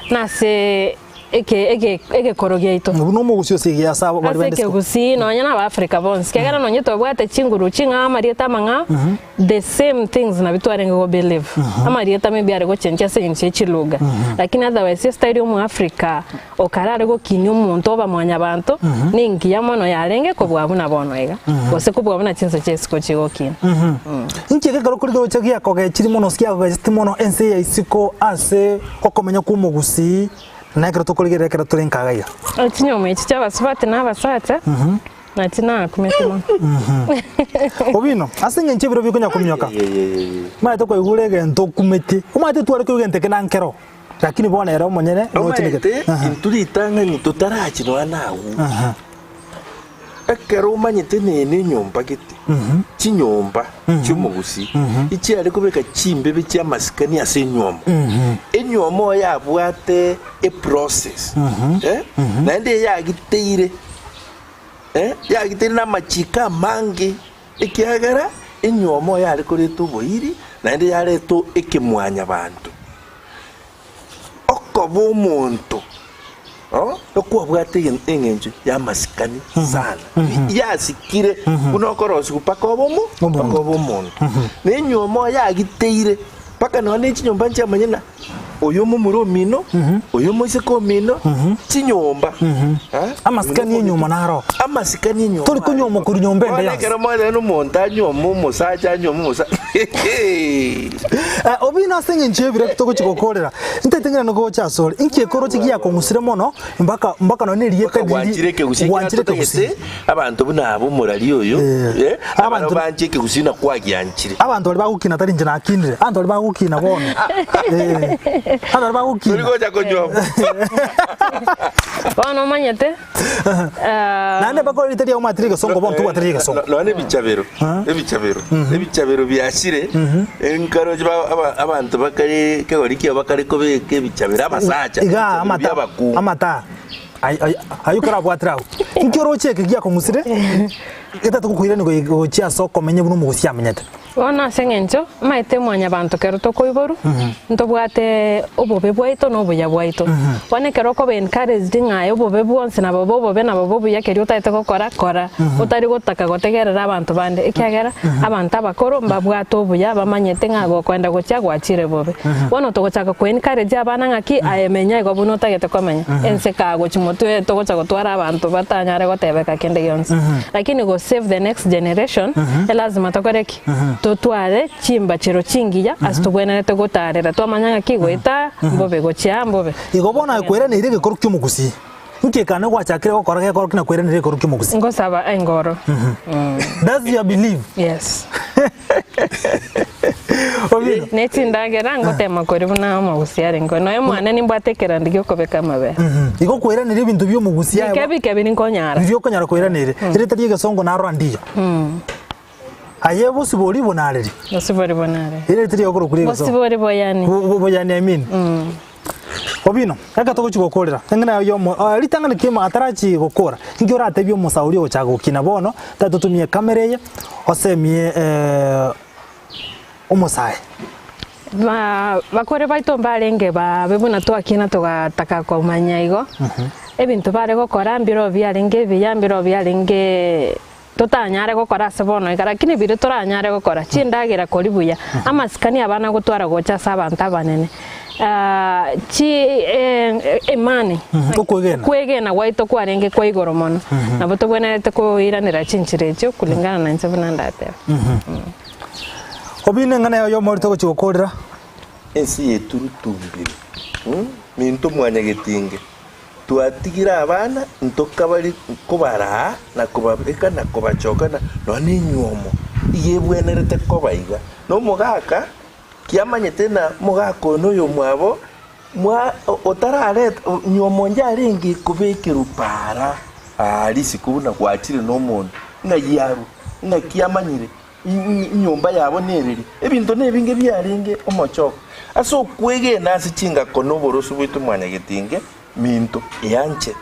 na ase eke eke egekoro giaito. Buna omogusi ase iga ase abo baria Ase bande isiko. ekegusii nonye na Abaafrika bonsi, ekiagera nonye twabwate chinguru ching'ao amarieta amang'ao, the same things nabio twarenge go believe. Amarieta maybe are gochenchia ase eng'encho ye chiluga, lakini otherwise estyle ya omoafrika okare are gokinia omonto oba mwanyabanto, nengiya mono yarenge kobua buna bono iga, gose kobua buna chinsa chia isiko chigokina. Inki ekero korigerocha giakogechiri mono gose giakogecheti mono ense ya isiko ase okomenya kw'omogusii na ekero tokorigereria ekero tore nkaga iga? Chinyomba echi chia abasubati na abasacha nachi nakumete mono. Obino, ase eng'encho ebiro bikonya kominyoka, omanyete koigure egento okumeti, omanyete tware koigwa egento eke na nkero, lakini bono ere omonyene nochenegete. Omanyete intwe ritang'ani totarachi nonya nagwo. Ekero omanyete nene enyomba gete, chinyomba chi'omogusii ichiare kobeka chimbebe chi'amasikani ase enywomo. Enywomo oyo yabwate eprocess, eh, naende eyagiteire, eh, yagiteire namachiko amange ekiagera enywomo oyo yare koreta oboiri naende yareta ekemwanyabanto. Okoba omonto okwabwate eng'encho y'amasikani sana, yasikire buna okorosigwa mpaka obe omo mpaka obe omonto. Na enyiomo yagiteire mpaka nonya ne chinyomba nchiamanye ng'a oyo omomura omino, oyo omoiseke omino, chinyomba. Amasikani y'enyiomo naro. Amasikani y'enyiomo. Tori konyuoma korwa nyomba ende Bono yonsi. ekero mwarire na omonto anyuome omosacha anyuome omosacha Eh, Obino ase eng'encho y'ebiro togochia gokorera, ntete ng'ina nigo gocha asore. Inki ekoroche giakong'usire mono mpaka mpaka nonye erieta Mpaka gwanchire ekegusii gwanchire ekiagera ekegusii. totagete abanto buna aba omorari oyo Eh. eh, Abanto- abana banche ekegusii na kwagianchire. Abanto baria bagokina tari inche nakinire, abanto baria bagokina bono. Eh, abanto baria bagokina. Tori gocha konyuoma. Bono omanyete Naende mpaka orite riao omwatire egesongo bono tobwatire egesongo. Nonya na ebichabero, ebichabero, ebichabero biachire, enkaroche ba- aba- abanto bakare ekegori kiabo bakare kobeka ebichabero abasacha, Iga ebichabero amata bia abakungu. amata Ai- ai- ayio korabwatire agwo. Inki oroche eke giakong'usire getatu gokoirania gochia ase okomenya buna omogosi amenyete? Bono ase eng'encho omanyete mwanyabanto kero tokoiborwa, ntobwate obobe bwaito na obuya bwaito. Bono ekero okoba encouraged ng'a aye obobe bwonsi nabobe obobe nabobe obuya keria otagete gokora, kora. Otari gotaka gotegerera abanto bande ekiagera abanto abakoro mbabwate obuya bamanyete ng'a gokoenda gochia gwachire bobe. Bono togochaka ko encourage abana ng'aki aye menya igo buna otagete komenya, ense kagochia motwe togocha gotwara abanto batanyare gotebeka kende gionsi. Lakini go save the next generation, elazima tokore ki? Totware chimbachero chingiya ase tobwenerete gotaarera twamanya ng'aki goeta mbobe gochia mbobe. Igo bono aye kweraneire egekoro ki'omogusii. Inki ekane gwachakire gokora gekoro ki na kweraneire egekoro ki'omogusii? Ngosaba engoro. That's your belief? Yes. Obino. Ne chindagera ngotema koria buna omogusia arenge. Nonya mwane nimbwate ekerandi giokobeka amabere. Igo koiraneria ebinto bia omogusia aye Bike bike biri nkonyara. Biria okonyara koiraneria. Erieta ria egesongo naro andiyo. Aye bosibori bonareri. Bosibori bonareri. Erieta riago korokwa ria egesongo. Bosibori boyani. Boyani I mean. Obino, reka togochia gokorera, eng'ana yago yomo ah, ritang'ani kemo atarachi gokora, inki oratebie omosae oria ogochaka gokina bono, tari totumie ekamera eye, osemie omosae. Ba bakore baito mbarenge babe buna twakina togataka komanya igo, ebinto bare gokora mbiro biarenge ebiya, mbiro biarenge Totanyare gokora ase bono iga, lakini biria toranyare gokora, chindagera koria buya, amasikani abana gotwara gocha ase abanto abanene, chi imani, Okwegena. okwegena gwaito kwarenge kwa igoro mono, nabo tobwenerete koiranera chinchera echio kulingana na inche buna ndatebe. Obi neng'ana yago y'omorito ogochia gokorera. Ense yeturutumbire, minto mwanyagetinge. Twatigire abana, ntokabari kobaraa na kobabeka na kobachoka na nonya nenyuomo iga ebwenerete koba iga. Na omogaka kiamanyete na omogaka oyo noyomwabo mwa otarareta nyuomo onde arenge kobekerwa paara aa risiko buna gwachire nomonto ng'ai arwe ng'aki amanyire Enyomba yabo nereri, ebinto nebinge biarenge omochoko. Ase okwegena ase chingako na oboroso bwaito mwanyagetinge minto, eanche.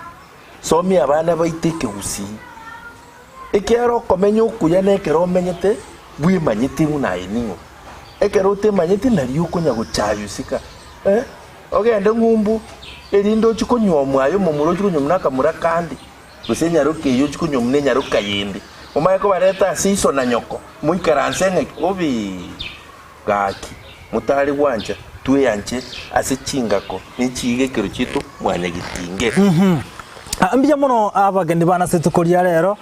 Somia abana baito ekegusii. Ekiagera okomenya okuya nekero omenyete bwemanyete buna aye ning'o. Ekero otemanyeti nario okonya gochayusika eh, ogende ng'umbu erinde ochie konyuomwa aye omomura ochie konyuomwa na akamura kande. Gose enyaroka eyio ochie konywa buna enyaroka yende, omanye kobareta ase iso na nyoko, moikaranse ng'aki obe gaki, motare gwancha, tweanche ase chingako ne chiigekero chiaito mwanyagetinge. Mbuya mono abageni bane ase rituko ria rero,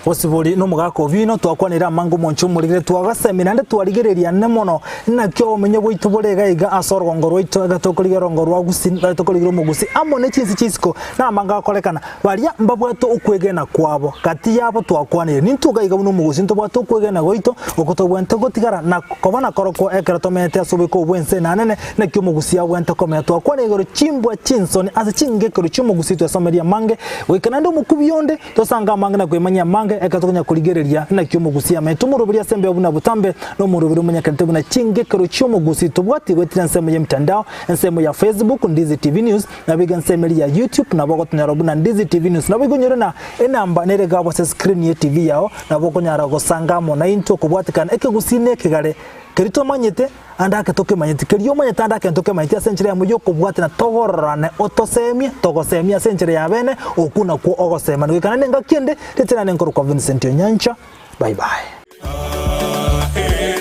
Bosibori na omogaka Obino, twakwanire amange omonche omorigire, twagasemia naende twarigereria ane mono naki obomenyo bwaito bore iga iga ase orogongo rwaito, iga tokorigia orogongo rwa Gusii, iga tokorigia omogusii amo ne chinse chia isiko, na amange agokorekana. Baria mbabwate okwegena kwabo, gati yabo twakwanire. Nintwe iga iga buna omogusii ntobwate okwegena gwaito, okwo tobwenerete gotigara na koba nakorokwo ekero tomenyete ase oboiko obwo bw'ense enanene, naki omogusii abwenerete komenya. Twakwanire igoro chimbwa chinsoni ase chingekero chi'omogusii twesomerie amange, goika naende omokubi onde, tosange amange na kwemanyia amange ekero tokonya korigereria naki omogusii amenyete. Omoroberi ase embeo buna botambe, na omoroberi omonyekanete buna chingekero chi'omogusii tobwati goetera ensemo y'emitandao, ensemo ya Facebook, Ndizi TV News, Naboigo ensemo eria ya YouTube nabo ogotonyora buna Ndizi TV News. Naboigo onyore na enamba nere egabwa ase screen ye TV yao, nabo okonyara gosanga amo naintwe okobwatekana ekegusii na ekegare keria tomanyete ande ake tokemanyeti, keria omanyete ande ake ntokemanyeti ase enchera eyemo y'okobwatana togororane otosemie, togosemie ase enchera ya bene, okwo nakwo ogosemani. Goika naende engaki ende, rieta riane nkorokwa Vincent Onyancha. Bye bye. Ah, eh,